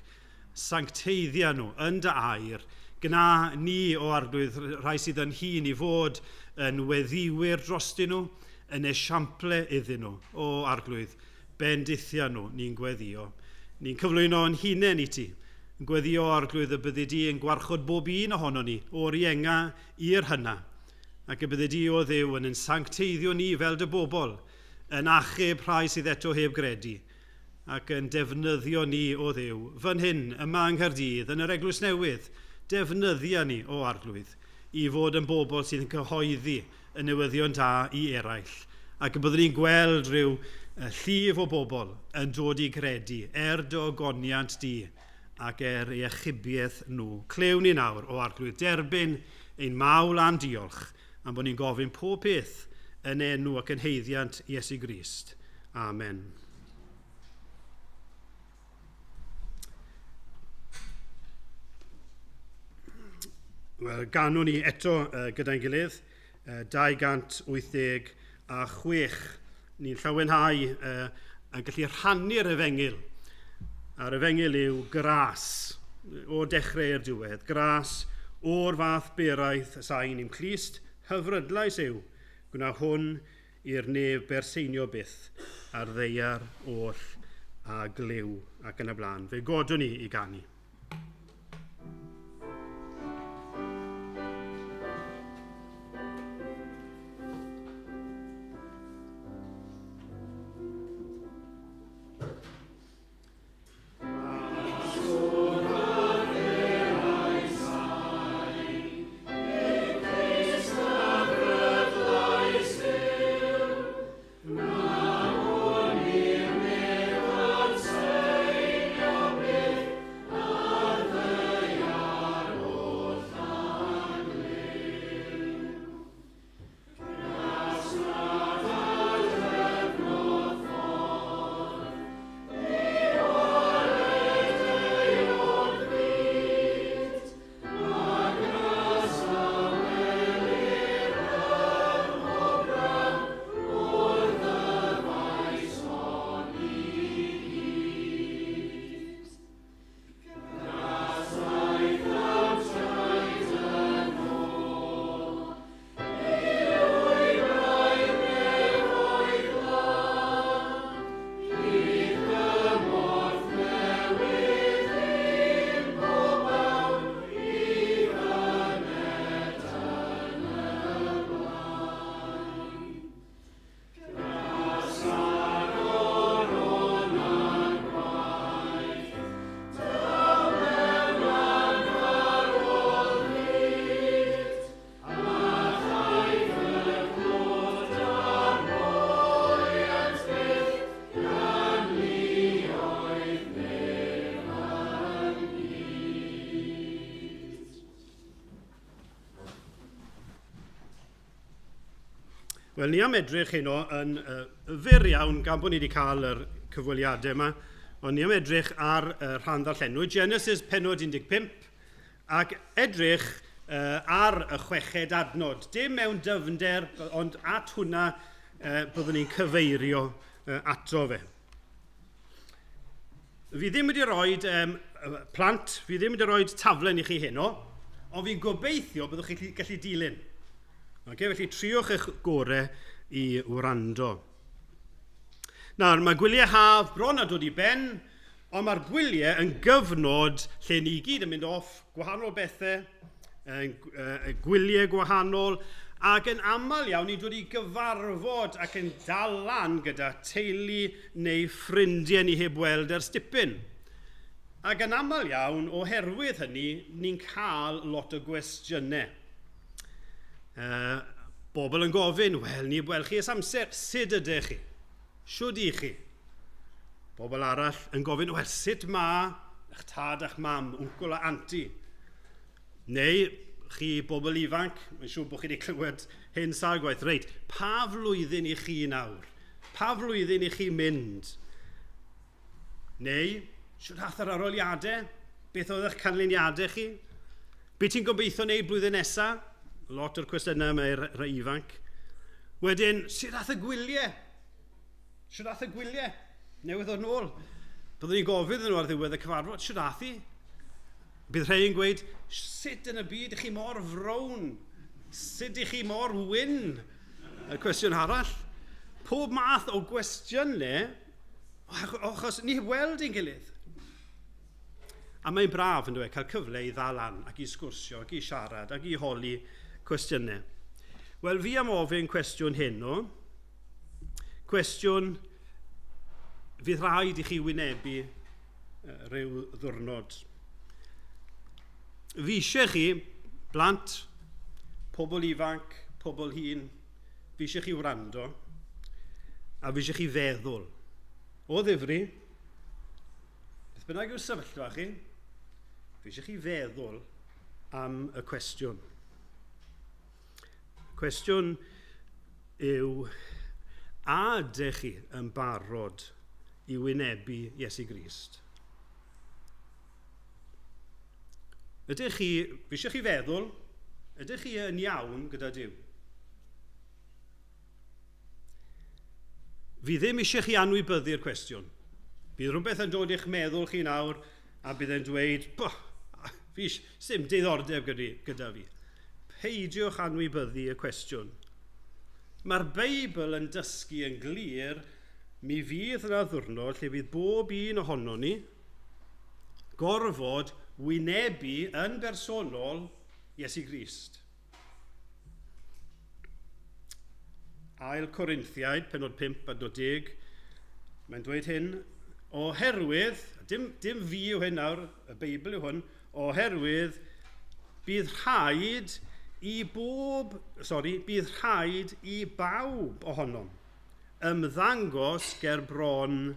sancteiddia nhw yn dy air, gna ni o Arglwydd rhai sydd yn hŷn i fod yn weddiwyr drostyn nhw, yn esiample iddyn nhw, o Arglwydd, bendithia nhw, ni'n gweddio. Ni'n cyflwyno yn hunain i ti, yn gweddio Arglwydd y byddi di yn gwarchod bob un ohono ni, o'r ienga i'r hynna, ac y byddi di o Dduw yn sancteiddio ni fel dy bobl, yn achub rhai sydd eto heb gredu, ac yn defnyddio ni o Dduw. Fan hyn, yma yng Nghaerdydd, yn yr Eglwys Newydd, defnyddia ni o Arglwydd i fod yn bobl sydd yn cyhoeddi y newyddion da i eraill. Ac y byddwn ni'n gweld rhyw llif o bobl yn dod i gredu er dy ogoniant di ac er ei achubiaeth nhw. Clywn ni nawr o Arglwydd derbyn ein mawl a'n diolch am bod ni'n gofyn pob peth yn enw ac yn haeddiant Iesu Grist. Amen. Wel, ganwn ni eto gyda'n gilydd, 286. Ni'n llawenhau yn gallu rhannu'r efengyl. A'r efengyl yw gras, o dechrau i'r diwedd. Gras o'r fath beraith sain i'm clust, hyfrydlais yw, gwna hwn i'r nef berseinio byth ar ddaear oll a glyw ac yn y blaen. Fe godwn ni i ganu. Wel, ni am edrych heno yn fyr iawn, gan bod ni wedi cael yr cyfweliadau yma, ond ni am edrych ar rhan ddarllenwyd, Genesis penod 15, ac edrych ar y chweched adnod. Dim mewn dyfnder, ond at hwnna byddwn ni'n cyfeirio ato fe. Fi ddim wedi rhoi plant, fi ddim wedi rhoi taflen i chi heno, ond fi'n gobeithio byddwch chi'n gallu dilyn. Okay, felly triwch eich gorau i wrando. Nawr, mae gwyliau haf bron a dod i ben, ond mae'r gwyliau yn gyfnod lle ni gyd yn mynd off gwahanol bethau, gwyliau gwahanol, ac yn aml iawn ni'n dod i gyfarfod ac yn dal lan gyda teulu neu ffrindiau ni heb weld ers dipyn. Ac yn aml iawn, oherwydd hynny, ni'n cael lot o gwestiynau. Bobl yn gofyn, wel, ni weld chi ers amser, sut ydych chi? Shwd i chi? Bobl arall yn gofyn, wel, sut ma eich tad a'ch mam, wncwl a anti? Neu chi bobl ifanc, mae'n siŵr bod chi wedi clywed hyn sawl gwaith, reit, pa flwyddyn i chi nawr? Pa flwyddyn i chi mynd? Neu, shwd ath yr arholiadau? Beth oedd eich canlyniadau chi? Be ti'n gobeithio wneud blwyddyn nesaf? Lot o'r cwestiynau yma i'r rhai ifanc. Wedyn, sut ath y gwyliau? Sut ath y gwyliau? Newydd ddod nôl. Byddwn ni'n gofyn iddyn nhw ar ddiwedd y cyfarfod, sut ath hi? Bydd rhai yn gweud, sut yn y byd ych chi mor frown? Sut ych chi mor wyn? Y cwestiwn arall. Pob math o gwestiynau, achos ni heb weld ein gilydd. A mae'n braf yn dweud cael cyfle i ddal lan ac i sgwrsio ac i siarad ac i holi cwestiynau. Wel, fi am ofyn cwestiwn heno. Cwestiwn fydd rhaid i chi wynebu rhyw ddwrnod. Fi eisiau chi, blant, pobl ifanc, pobl hŷn, fi eisiau chi wrando a fi eisiau chi feddwl. O ddifri, beth bynnag yw'r sefyllfa chi, fi eisiau chi feddwl am y cwestiwn. Y cwestiwn yw, a ydych chi yn barod i wynebu Iesu Grist? Ydych chi, fi eisiau chi feddwl, ydych chi yn iawn gyda Duw? Fi ddim eisiau chi anwybyddu'r cwestiwn. Bydd rhywbeth yn dod i'ch meddwl chi nawr a bydd e'n dweud, fi sim diddordeb gyda fi. Peidiwch anwybyddu y cwestiwn. Mae'r Beibl yn dysgu yn glir, mi fydd yna ddiwrnod lle fydd bob un ohono ni gorfod wynebu yn bersonol Iesu Grist. Ail Corinthiaid, penod 5 adnod 10, mae'n dweud hyn, oherwydd, dim fi yw hyn nawr, y Beibl yw hwn, oherwydd bydd rhaid i bydd rhaid i bawb ohonom ymddangos ger bron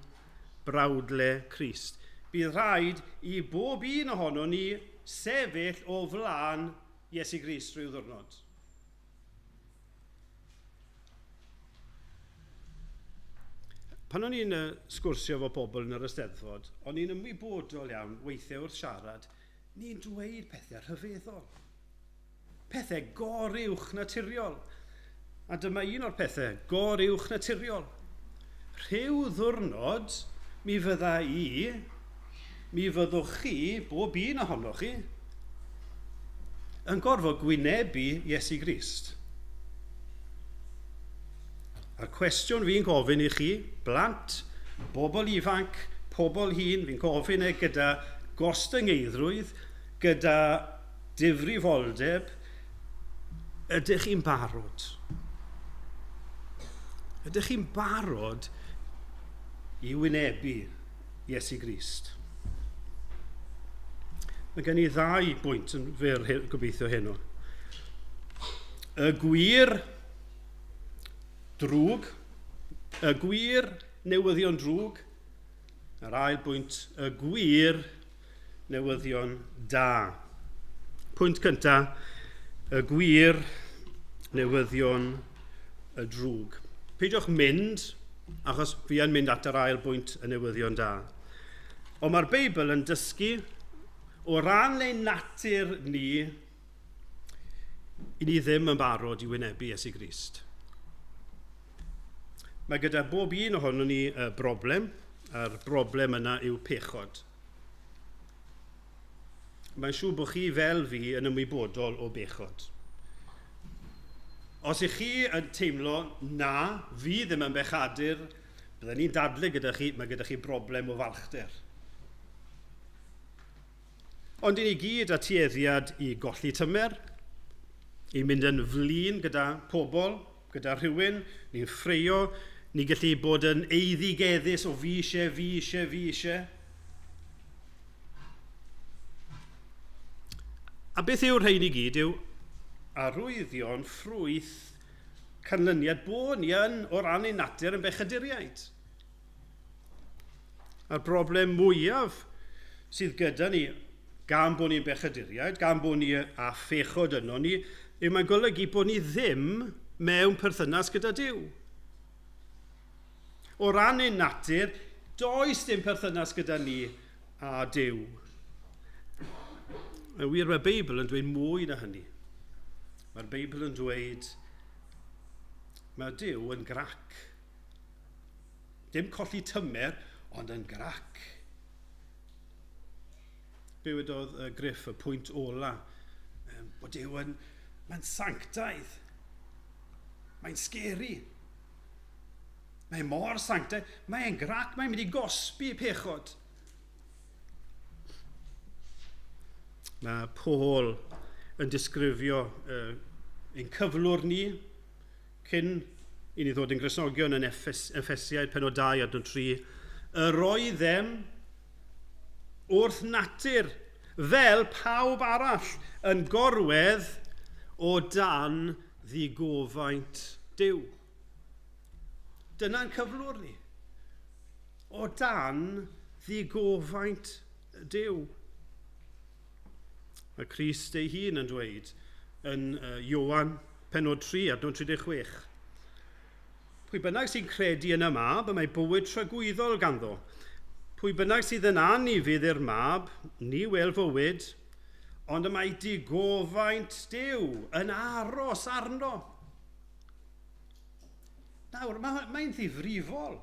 brawdle Crist. Bydd rhaid i bob un ohonon ni sefyll o flaen Iesu Grist rhyw ddiwrnod. Pan o'n i'n sgwrsio efo pobl yn yr Eisteddfod, o'n i'n ymwybodol iawn weithiau wrth siarad, ni'n dweud pethau rhyfeddol. Pethau goruwch naturiol. A dyma un o'r pethau goruwch naturiol. Rhyw ddiwrnod, mi fydda i, mi fyddwch chi, bob un ohonoch chi, yn gorfod gwynebu Iesu Grist. A'r cwestiwn fi'n gofyn i chi, blant, bobl ifanc, pobl hŷn, fi'n gofyn e gyda gostyngeiddrwydd, gyda difrifoldeb, ydych chi'n barod? Ydych chi'n barod i wynebu Iesu Grist? Mae gen i ddau bwynt yn fyr gobeithio heno. Y gwir drwg, y gwir newyddion drwg, yr ail bwynt, y gwir newyddion da. Pwynt cyntaf, y gwir newyddion y drwg. Peidiwch mynd, achos fi yn mynd at yr ail bwynt y newyddion da. Ond mae'r Beibl yn dysgu o ran ein natur ni, i ni ddim yn barod i wynebu Iesu Grist. Mae gyda bob un ohonon ni y broblem, a'r broblem yna yw pechod. Mae'n siŵr bod chi fel fi yn ymwybodol o bechod. Os ych chi yn teimlo, na, fi ddim yn bechadur, byddwn ni'n dadlu gyda chi, mae gyda chi broblem o falchder. Ond i ni gyd â tueddiad i golli tymer, i mynd yn flin gyda pobl, gyda rhywun, ni'n ffreio, ni'n gallu bod yn eiddigeddus o fi eisiau, fi eisiau, fi eisiau. A beth yw'r rhain i gyd yw arwyddion ffrwyth canlyniad bod ni yn, o ran ein natur, yn bechaduriaid. A'r broblem mwyaf sydd gyda ni, gan bod ni'n bechaduriaid, gan bod ni â phechod yno ni, yw mae'n golygu bod ni ddim mewn perthynas gyda Duw. O ran ein natur, does dim perthynas gyda ni a Duw. Yn wir, mae'r Beibl yn dweud mwy na hynny. Mae'r Beibl yn dweud mae Duw yn grac. Dim colli tymer, ond yn grac. Be wedodd y Griff, y pwynt ola, bod Duw yn, mae'n sanctaidd. Mae'n scary. Mae mor sanctaidd. Mae'n grac, mae'n mynd i gosbi pechod. Mae Paul yn disgrifio ein cyflwr ni cyn i ni ddod yn Gristnogion yn Effesiaid penod 2 adnod 3. Yr oeddem wrth natur fel pawb arall yn gorwedd o dan ddigofaint Duw. Dyna'n cyflwr ni. O dan ddigofaint Duw. Mae Crist ei hun yn dweud yn Ioan penod 3, adnod 36. Pwy bynnag sy'n credu yn y mab, y mae bywyd tragwyddol ganddo. Pwy bynnag sydd yn anufudd i'r mab, ni wel fywyd, ond y mae digofaint Duw yn aros arno. Nawr, mae'n ddifrifol.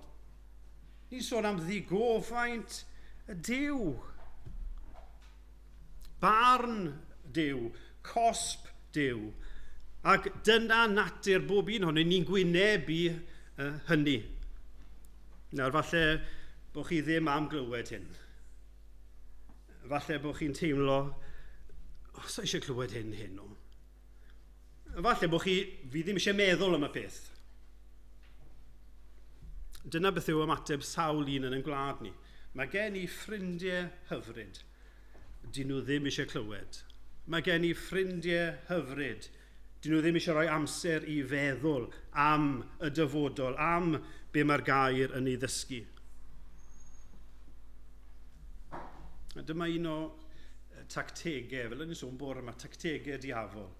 Ni'n sôn am ddigofaint Duw. Barn Duw, cosb Duw. Ac dyna natur bob un ohonyn ni'n gwynebu hynny. Nawr, falle bod chi ddim am glywed hyn. Falle bod chi'n teimlo, os eisiau clywed hyn heno. Falle bod chi, fi ddim eisiau meddwl am y peth. Dyna beth yw ymateb sawl un yn ein gwlad ni. Mae gen i ffrindiau hyfryd. Dyn nhw ddim eisiau clywed. Mae gen i ffrindiau hyfryd. Dyn nhw ddim eisiau rhoi amser i feddwl am y dyfodol, am be mae'r gair yn ei ddysgu. A dyma un o tactegau, fel o'n i'n sôn bore yma, tactegau diafol.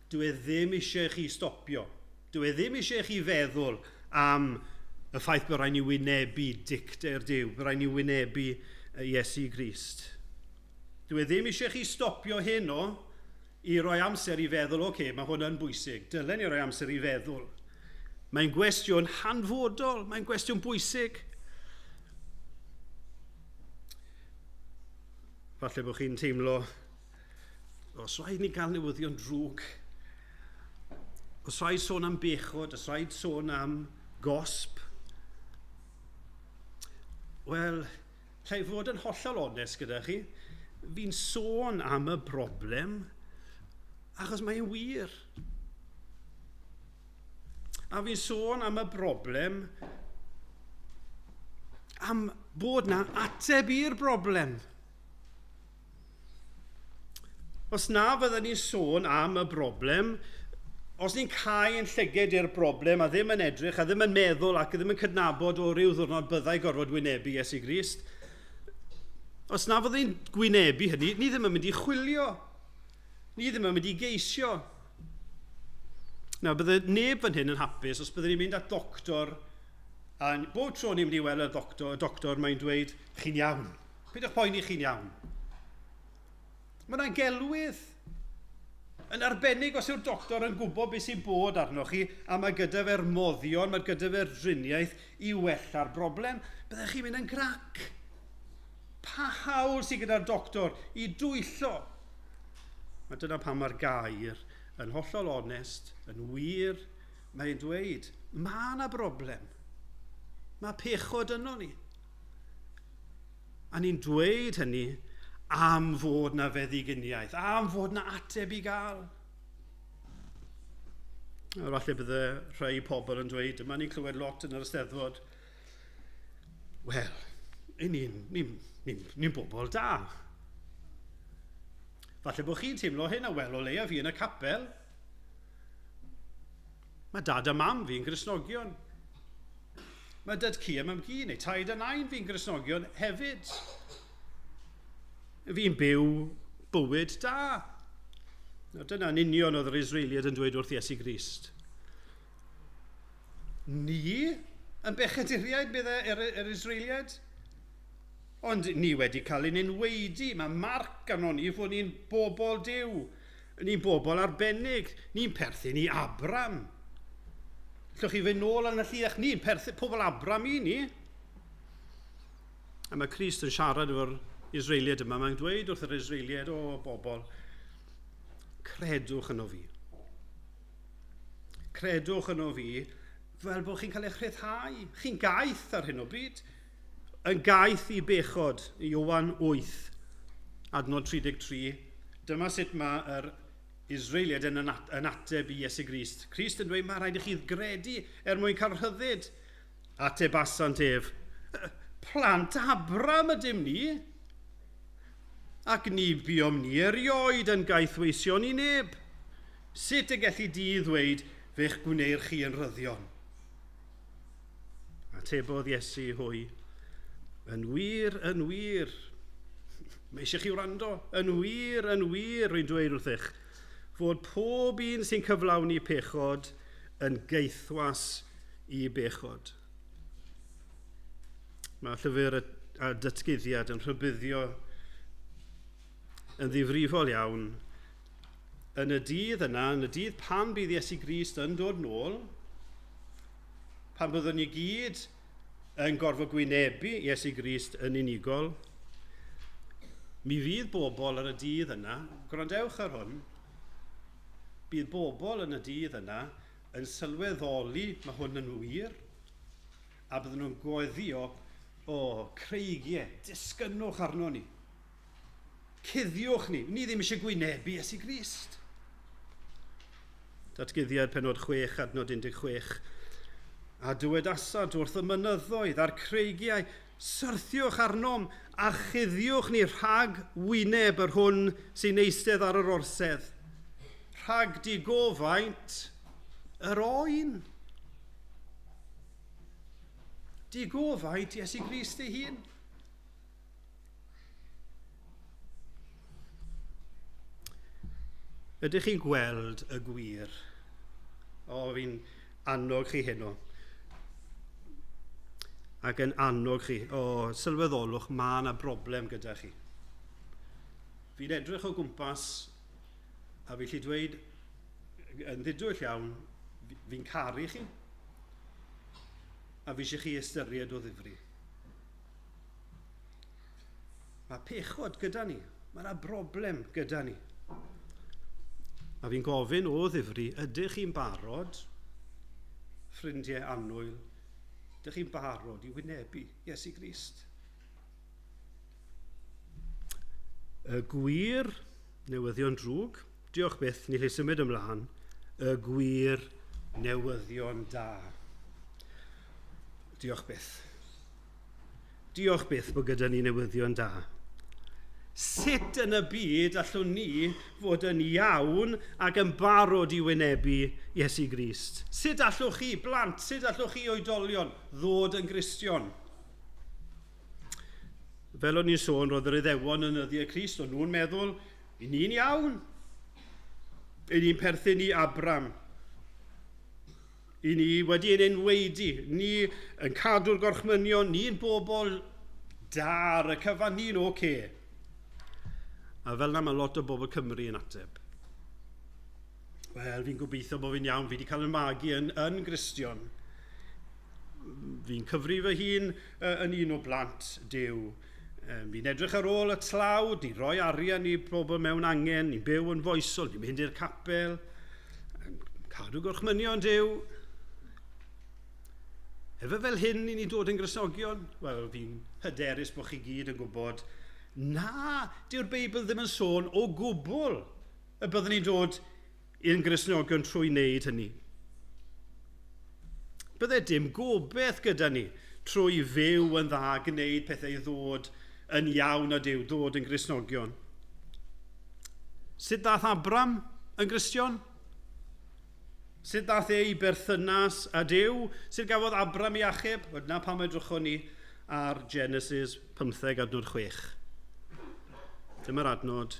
Dwi e ddim eisiau chi stopio. Dwi e ddim eisiau chi feddwl am y ffaith bod rhaid ni wynebu dicter Duw, bod rhaid ni wynebu Iesu Grist. Dwi e ddim eisiau chi stopio heno i roi amser i feddwl, oce, okay, mae hwn yn bwysig, dylen ni roi amser i feddwl. Mae'n gwestiwn hanfodol, mae'n gwestiwn bwysig. Falle bod chi'n teimlo, os rhaid ni gael newyddion drwg, os rhaid sôn am bechod, os rhaid sôn am gosb, wel, lle i fod yn hollol onest gyda chi, fi'n sôn am y broblem achos mae'n wir. A fi'n sôn am y broblem am bod na ateb i'r broblem. Os na fydden ni'n sôn am y broblem, os ni'n cau yn llyged i'r broblem a ddim yn edrych a ddim yn meddwl ac ddim yn cydnabod o ryw ddwrnod byddai gorfod wynebu Iesu Grist, os na fyddwn ni'n gwynebu hynny, ni ddim yn mynd i chwilio. Ni ddim yn mynd i geisio. Nawr, bydde neb fan hyn yn hapus os bydde ni'n mynd at ddoctor, a bob tro ni'n mynd i weld y doctor, mae'n dweud, chi'n iawn. Peidiwch poeni, chi'n iawn. Mae yna'n gelwydd. Yn arbennig os yw'r doctor yn gwybod beth sy'n bod arnoch chi, a mae gyda fe'r moddion, mae gyda fe'r driniaeth i wella'r broblem, byddech chi'n mynd yn grac. Pa hawl sydd gyda'r doctor i dwyllo? Mae dyna pam mae'r gair yn hollol onest, yn wir, mae'n dweud, mae yna broblem. Mae pechod yno ni. A ni'n dweud hynny am fod na feddyginiaeth, am fod na ateb i gael. A falle bydde rhai pobl yn dweud, yma ni'n clywed lot yn yr Eisteddfod, wel, ni'n bobl da. Falle bod chi'n teimlo hyn, a wel, o leia fi yn y capel. Mae dad a mam fi'n Gristnogion. Mae dad-cu a mam-gu, neu taid a nain fi'n Gristnogion hefyd. Fi'n byw bywyd da. Nawr, dyna'n union oedd yr Israeliad yn dweud wrth Iesu Grist. Ni yn bechaduriaid, bydde yr Israeliad? Ond ni wedi cael ein enwaedu. Mae marc arno ni fod ni'n bobl Duw. Ni'n bobl arbennig. Ni'n perthyn i Abram. Allwch chi fynd nôl yn y lluach. Ni'n perthyn pobl Abram i ni. A mae Crist yn siarad efo'r Israeliad yma. Mae'n dweud wrth yr Israeliad, o bobl, credwch yno fi. Credwch yno fi fel bod chi'n cael eich rhyddhau. Chi'n gaeth ar hyn o bryd. Yn gaeth i bechod, Ioan 8, adnod 33. Dyma sut mae'r Israeliad yn ateb i Iesu Grist. Crist yn dweud, mae rhaid i chi gredu er mwyn cael rhyddid. Atebasant ef, plant Abram ydym ni, ac ni buom ni erioed yn gaethweision i neb. Sut y gelli di ddweud, fe'ch gwneir chi yn rhyddion? Atebodd Iesu hwy, yn wir, yn wir, mae eisiau chi wrando, yn wir, rwy'n dweud wrthych, fod pob un sy'n cyflawni pechod yn gaethwas i bechod. Mae llyfr a datguddiad yn rhybuddio yn ddifrifol iawn. Yn y dydd yna, yn y dydd pan bydd Iesu Grist yn dod nôl, pan byddwn ni gyd yn gorfod gwynebu Iesu Grist yn unigol, mi fydd bobl ar y dydd yna, gwrandewch ar hwn, bydd bobl yn y dydd yna yn sylweddoli mae hwn yn wir, a bydden nhw'n gweddïo, o, creigiau, disgynnwch arno ni. Cuddiwch ni, ni ddim eisiau gwynebu Iesu Grist. Datguddiad penod 6, adnod 16. A dywedasant wrth y mynyddoedd a'r creigiau, syrthiwch arnom a chuddiwch ni rhag wyneb yr hwn sy'n eistedd ar yr orsedd. Rhag digofaint yr oen. Digofaint Iesu Grist ei hun. Ydych chi'n gweld y gwir? O, fi'n annog chi heno. Ac yn annog chi, o, sylweddolwch, mae yna broblem gyda chi. Fi'n edrych o gwmpas a fi 'llu dweud yn ddidwyll iawn, fi'n caru chi a fi eisiau chi ystyried o ddifri. Mae pechod gyda ni, mae yna broblem gyda ni. A fi'n gofyn o ddifri, ydych chi'n barod, ffrindiau annwyl, ydych chi'n barod i wynebu Iesu Grist? Y gwir newyddion drwg, diolch byth, ni lle symud ymlaen, y gwir newyddion da. Diolch byth. Diolch byth bod gyda ni newyddion da. Sut yn y byd allwn ni fod yn iawn ac yn barod i wynebu Iesu Grist? Sut allwch chi, blant, sut allwch chi oedolion ddod yn Gristion? Fel o'n i'n sôn, roedd yr Iddewon yn nyddiau Crist, o'n nhw'n meddwl, i ni'n iawn, i ni'n perthyn i Abram. I ni wedi ein enwaedu, ni yn cadw'r gorchmynion, ni'n bobl da ar y cyfan, ni'n oce. Okay. A fel yna mae lot o bobl Cymru yn ateb. Wel, fi'n gobeithio bod fi'n iawn, fi wedi cael yn magu yn Gristion. Fi'n cyfri fy hun yn un o blant Duw. Fi'n edrych ar ôl y tlawd, ni'n rhoi arian i bobl mewn angen, ni'n byw yn foesol, ni'n mynd i'r capel, cadw gorchmynion Duw. Efe fel hyn i ni dod yn Gristnogion? Wel, fi'n hyderus bod chi gyd yn gwybod na, dyw'r Beibl ddim yn sôn o gwbl y byddwn ni'n dod i'n Gristnogion trwy wneud hynny. Bydde dim gobeith gyda ni trwy fyw yn dda, gwneud pethau i ddod yn iawn â Duw, ddod yn Gristnogion. Sut ddath Abram yn Gristion? Sut ddath e i berthynas â Duw? Sut gafodd Abram ei achub? Wel, dyna pam edrychwn ni ar Genesis 15 adnod 6. Dyma'r adnod.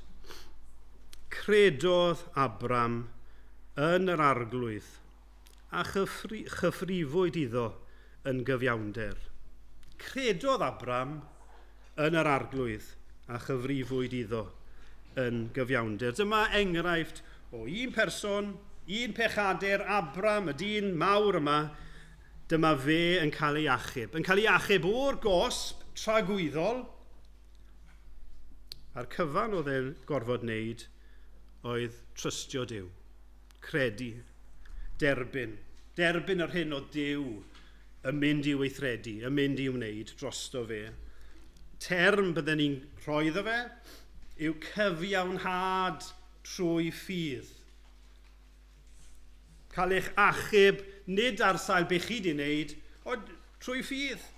Credodd Abram yn yr Arglwydd a chyfrifwyd iddo yn gyfiawnder. Credodd Abram yn yr Arglwydd a chyfrifwyd iddo yn gyfiawnder. Dyma enghraifft o un person, un pechadur, Abram, y dyn mawr yma, dyma fe yn cael ei achub. Yn cael ei achub o'r gosb tragwyddol, a'r cyfan oedd e'n gorfod wneud oedd trystio Duw, credu, derbyn. Derbyn yr hyn oedd Duw yn mynd i weithredu, yn mynd i wneud drosto fe. Term bydden ni'n rhoi iddo fe yw cyfiawnhad trwy ffydd. Cael eich achub nid ar sail beth chi wedi wneud, ond trwy ffydd.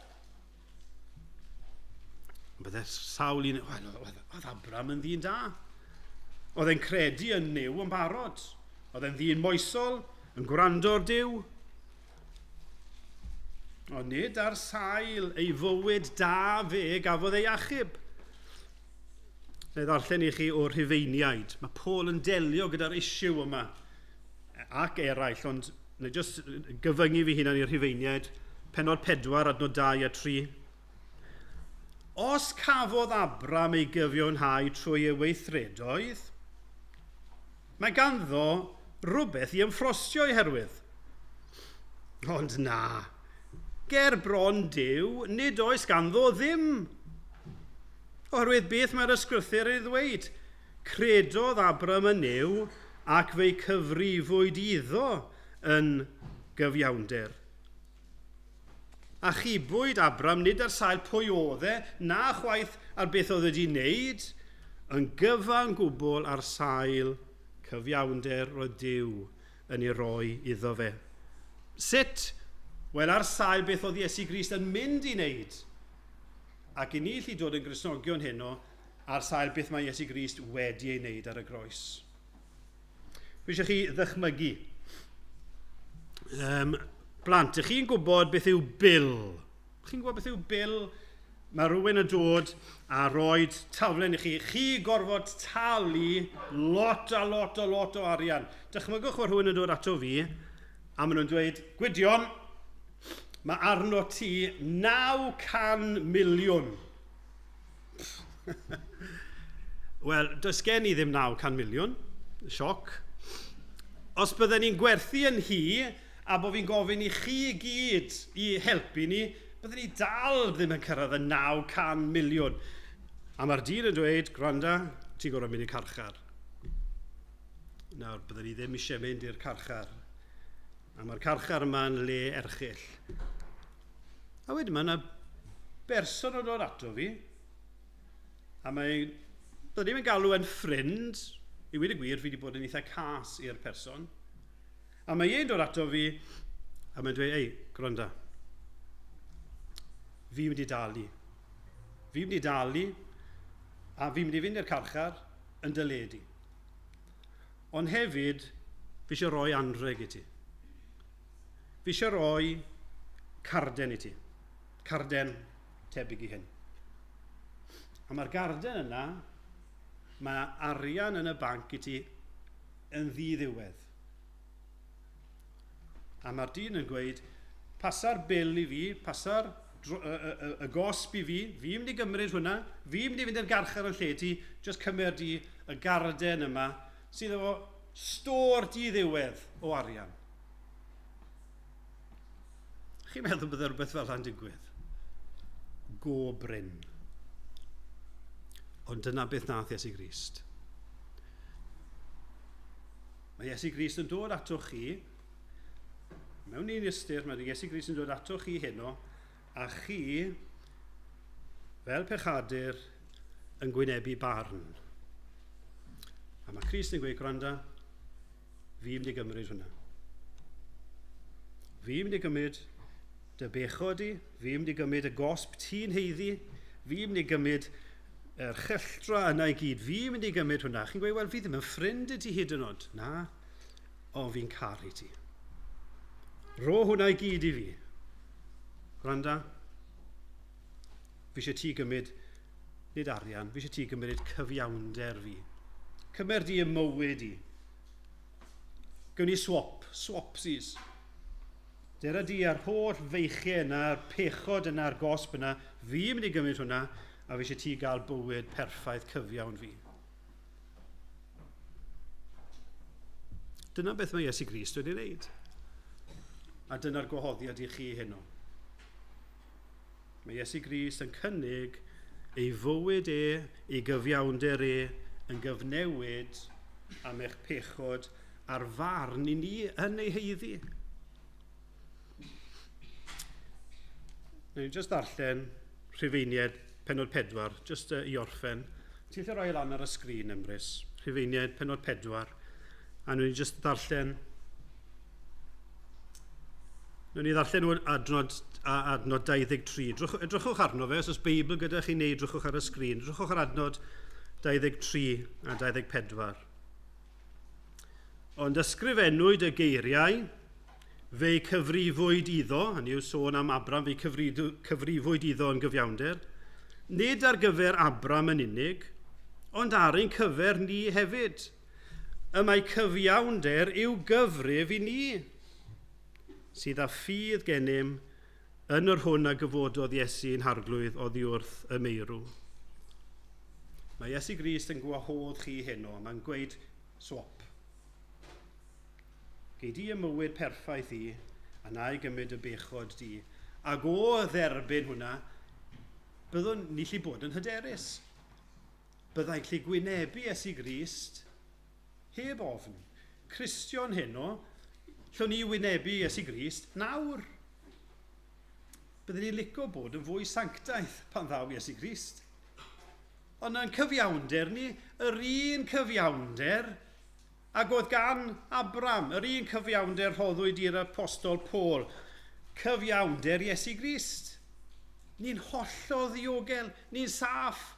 Bydde sawl un, wel, oedd Abram yn ddyn da. Oedd e'n credu yn Nuw yn barod. Oedd e'n ddyn moesol, yn gwrando ar Duw. Ond nid ar sail ei fywyd da fe gafodd ei achub. Na i ddarllen i chi o'r Rhufeiniaid. Mae Paul yn delio gyda'r issue yma ac eraill, ond na i just gyfyngu fi hunan i'r Rhufeiniaid. Pennod 4, adnod 2 a 3. Os cafodd Abram ei gyfiawnhau trwy ei weithredoedd, mae ganddo rhywbeth i ymffrostio o'i herwydd. Ond na, ger bron Duw, nid oes ganddo ddim. Oherwydd beth mae'r ysgrythur ei ddweud? Credodd Abram yn Nuw ac fe'i cyfrifwyd iddo yn gyfiawnder. Achubwyd Abram nid ar sail pwy oedd e, na chwaith ar beth oedd wedi wneud, yn gyfan gwbl ar sail cyfiawnder roedd Duw yn ei roi iddo fe. Sut? Wel, ar sail beth oedd Iesu Grist yn mynd i wneud. Ac i ni allu dod yn Gristnogion heno ar sail beth mae Iesu Grist wedi ei wneud ar y groes. Fi eisiau chi ddychmygu. Blant, ych chi'n gwybod beth yw bil? Chi'n gwybod beth yw bil? Mae rhywun yn dod a rhoi taflen i chi. Chi gorfod talu lot a lot a lot o arian. Dychmygwch fod rhywun yn dod ato fi a maen nhw'n dweud, Gwydion, mae arno ti 900 miliwn. Wel, does gen i ddim 900 miliwn. Sioc. Os bydden ni'n gwerthu yn hi, a bod fi'n gofyn i chi i gyd i helpu ni, byddwn ni dal ddim yn cyrraedd y 900 miliwn. A mae'r dyn yn dweud, gwranda, ti'n gorfod mynd i'r carchar. Nawr, byddwn ni ddim eisiau mynd i'r carchar. A mae'r carchar yma'n le erchyll. A wedyn mae yna berson yn dod ato fi, a mae, byddwn ni'n galw yn ffrind, i weud y gwir, fi wedi bod yn eitha cas i'r person. A mae e'n dod ato fi, a mae'n dweud, ei, gwranda, fi'n mynd i dalu. Fi'n mynd i dalu, a fi'n mynd i fynd i'r carchar yn dy le di. Ond hefyd, fi eisiau rhoi anrheg i ti. Fi eisiau rhoi carden i ti. Carden tebyg i hyn. A mae'r garden yna, mae arian yn y banc i ti yn ddiddiwedd. A mae'r dyn yn gweud, pasa'r bil i fi, pasa'r y gosb i fi, fi'n mynd i gymryd hwnna, fi'n mynd i fynd i'r garchar yn lle ti, jyst cymer di y garden yma, sydd efo stôr di-ddiwedd o arian. Chi'n meddwl bydde rhywbeth fel yna'n digwydd? Go brin. Ond dyna beth nath Iesu Grist. Mae Iesu Grist yn dod atoch chi, mewn un ystyr, mae Iesu Grist yn dod atoch chi heno, a chi, fel pechadur, yn gwynebu barn. A mae Crist yn gweud, gwranda, fi'n mynd i gymryd hwnna. Fi'n mynd i gymryd dy bechod di, fi'n mynd i gymryd y gosb ti'n heiddi, fi'n mynd i gymryd yr chylltra yna i gyd, fi'n mynd i gymryd hwnna. Chi'n gweud, wel, fi ddim yn ffrind i ti hyd yn oed. Na, ond fi'n caru ti. Ro hwnna i gyd i fi. Gwranda, fi eisiau ti gymryd, nid arian, fi eisiau ti gymryd cyfiawnder fi. Cymer di y mywyd i. Gawn ni swap, swapsies. Dera di a'r holl feichiau yna, a'r pechod yna, a'r gosb yna, fi'n mynd i gymryd hwnna, a fi eisiau ti gael bywyd perffaith cyfiawn fi. Dyna beth mae Iesu Grist wedi wneud. A dyna'r gwahoddiad i chi heno. Mae Iesu Grist yn cynnig ei fywyd e, ei gyfiawnder e, yn gyfnewid am eich pechod a'r farn i ni yn ei heiddi. Wnawn ni jyst ddarllen Rhufeiniaid penod 4, jyst i orffen. Ti'n lle roi lan ar y sgrin, Emrys? Rhufeiniaid penod 4. A wnawn ni jyst ddarllen... Wnawn ni ddarllen o'r adnod 23. Edrychwch arno fe, os oes Beibl gyda chi neu edrychwch ar y sgrin. Edrychwch ar adnod 23 a 24. Ond ysgrifennwyd y geiriau, fe'i cyfrifwyd iddo, hynny yw sôn am Abram, fe'i cyfrifwyd iddo yn gyfiawnder, nid ar gyfer Abram yn unig, ond ar ein cyfer ni hefyd. Y mae cyfiawnder i'w gyfrif i ni, sydd â ffydd gennym yn yr hwn a gyfododd Iesu'n harglwydd oddi wrth y meirw. Mae Iesu Grist yn gwahodd chi heno, mae'n gweud swap. Gei di y mywyd perffaith i, a na i gymryd y bechod di. Ac o dderbyn hwnna, byddwn ni lli bod yn hyderus. Byddai'n lli gwynebu Iesu Grist heb ofn. Cristion heno, llwn ni wynebu Iesu Grist nawr. Byddwn ni'n licio bod yn fwy sanctaidd pan ddaw Iesu Grist. Ond yn cyfiawnder ni, yr un cyfiawnder ac oedd gan Abram, yr un cyfiawnder rhoddwyd i'r apostol Paul, cyfiawnder Iesu Grist. Ni'n hollol ddiogel, ni'n saff.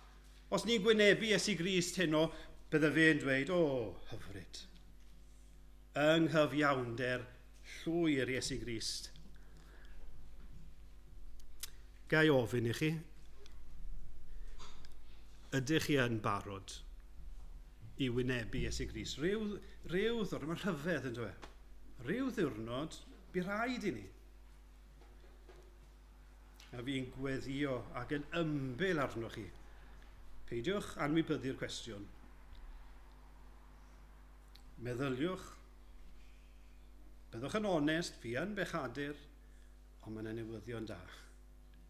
Os ni'n gwynebu Iesu Grist heno, bydde fe'n dweud, o, hyfryd. Yng nghyfiawnder llwyr Iesu Grist. Ga i ofyn i chi, ydych chi yn barod i wynebu Iesu Grist? Rhyw ddiwrnod, mae'n rhyfedd yn dweud. Rhyw ddiwrnod, bu rhaid i ni. A fi'n gweddio ac yn ymbil arnoch chi. Peidiwch anwybyddu'r cwestiwn. Meddyliwch. Byddwch yn onest, fi yn bechadur, ond mae'n newyddion da.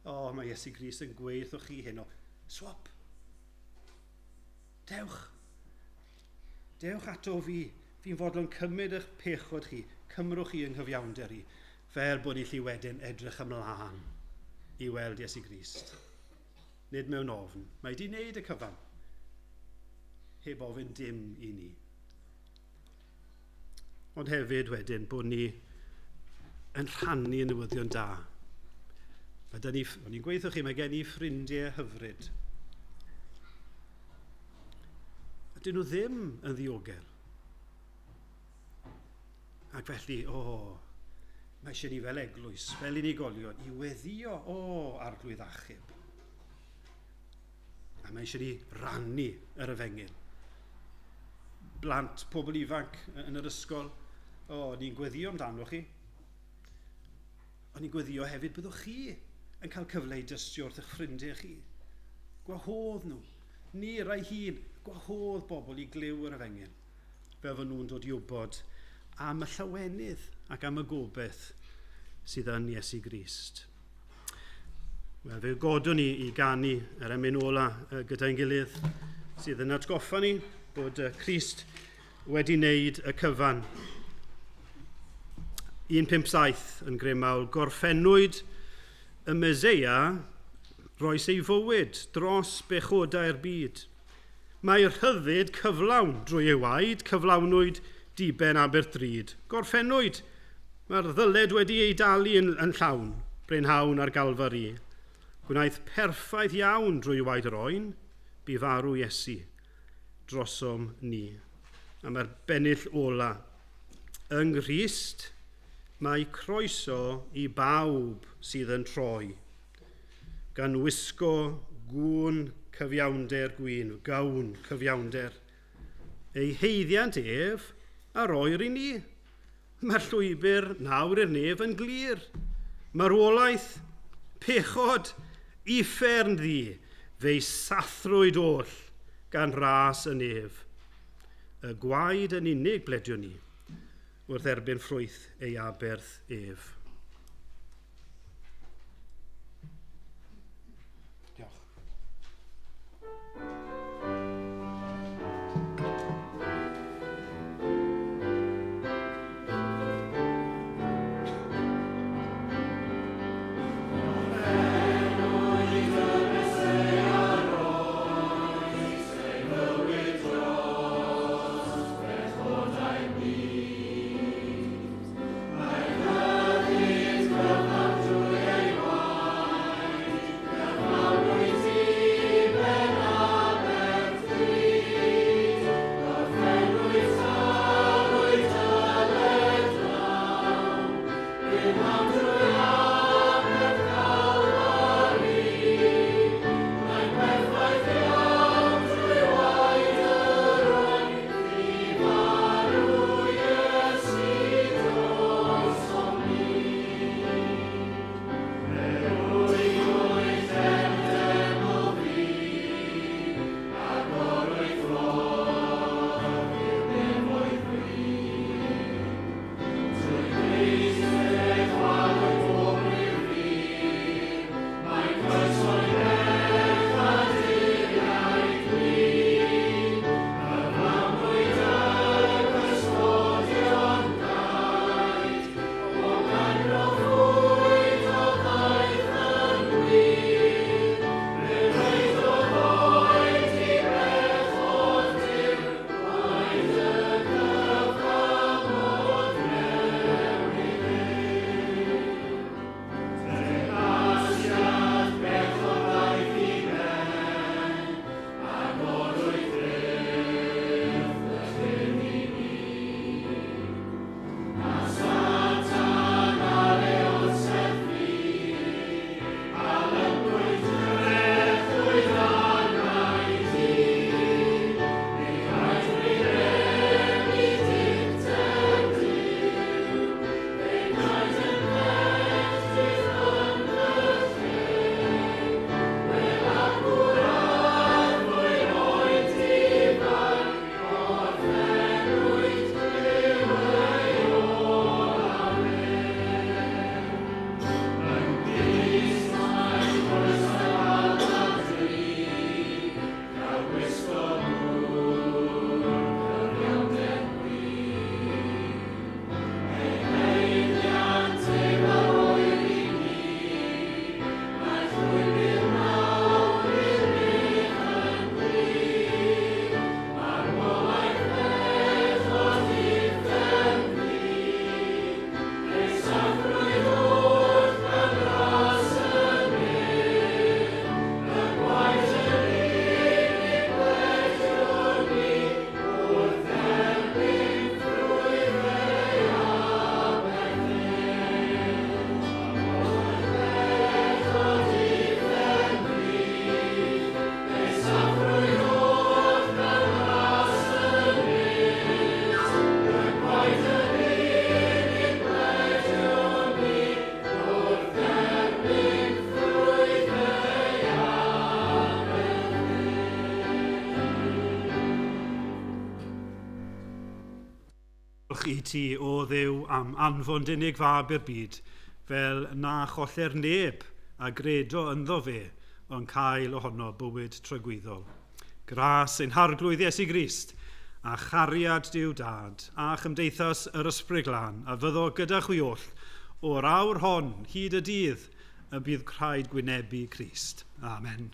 O, mae Iesu Grist yn gweud wrth chi heno, swap. Dewch. Dewch ato fi. Fi'n fodlon cymryd eich pechod chi. Cymrwch chi yng nghyfiawnder i. Fel bod ni lli wedyn edrych ymlaen i weld Iesu Grist. Nid mewn ofn. Mae di wneud y cyfan. Heb ofyn dim i ni. Ond hefyd wedyn bod ni yn rhannu y newyddion da. Mae da ni, o'n i'n gweithio chi, mae gen i ffrindiau hyfryd. Ydyn nhw ddim yn ddiogel. Ac felly, o, mae eisiau ni fel eglwys, fel unigolion, i weddio, o, arglwydd achub. A mae eisiau ni rannu yr efengyl. Blant, pobl ifanc yn yr ysgol, o, ni'n gweddio amdano chi. O'n i'n gweddio hefyd byddwch chi yn cael cyfle i dystio wrth eich ffrindiau chi. Gwahodd nhw. Ni rai hun, gwahodd bobl i glyw yr efengyl. Fel fod nhw'n dod i wybod am y llawenydd ac am y gobeith sydd yn Iesu Grist. Wel, fe godwn ni i ganu yr emyn ola gyda'n gilydd sydd yn atgoffa ni bod Crist wedi wneud y cyfan. 157 yn Grymawl, gorffennwyd y Meseia roes ei fywyd dros bechodau'r byd. Mae rhyddid cyflawn drwy ei waed, cyflawnwyd diben Aberthryd. Gorffennwyd, mae'r ddyled wedi ei dalu yn llawn, brynhawn ar Galfari. Gwnaeth perffaith iawn drwy waed yr oen, bu farw Iesu drosom ni. A mae'r bennill ola. Yng Nghrist, mae croeso i bawb sydd yn troi, gan wisgo gwn cyfiawnder gwyn, gawn cyfiawnder. Ei heiddiant ef a roer i ni. Mae'r llwybr nawr i'r nef yn glir. Marwolaeth, pechod, uffern ddi, fe'i sathrwyd oll gan ras y nef. Y gwaed yn unig blediwn ni, wrth erbyn ffrwyth ei aberth ef. Diolch. Mae Diolch i ti, o Dduw, am anfon d'unig fab i'r byd, fel na choller neb a gredo ynddo fe, ond cael ohono bywyd tragwyddol. Gras ein Harglwydd Iesu Grist, a chariad Duw Dad, a chymdeithas yr Ysbryd Glân, a fyddo gyda chwi oll, o'r awr hon hyd y dydd y bydd rhaid gwynebu Crist. Amen.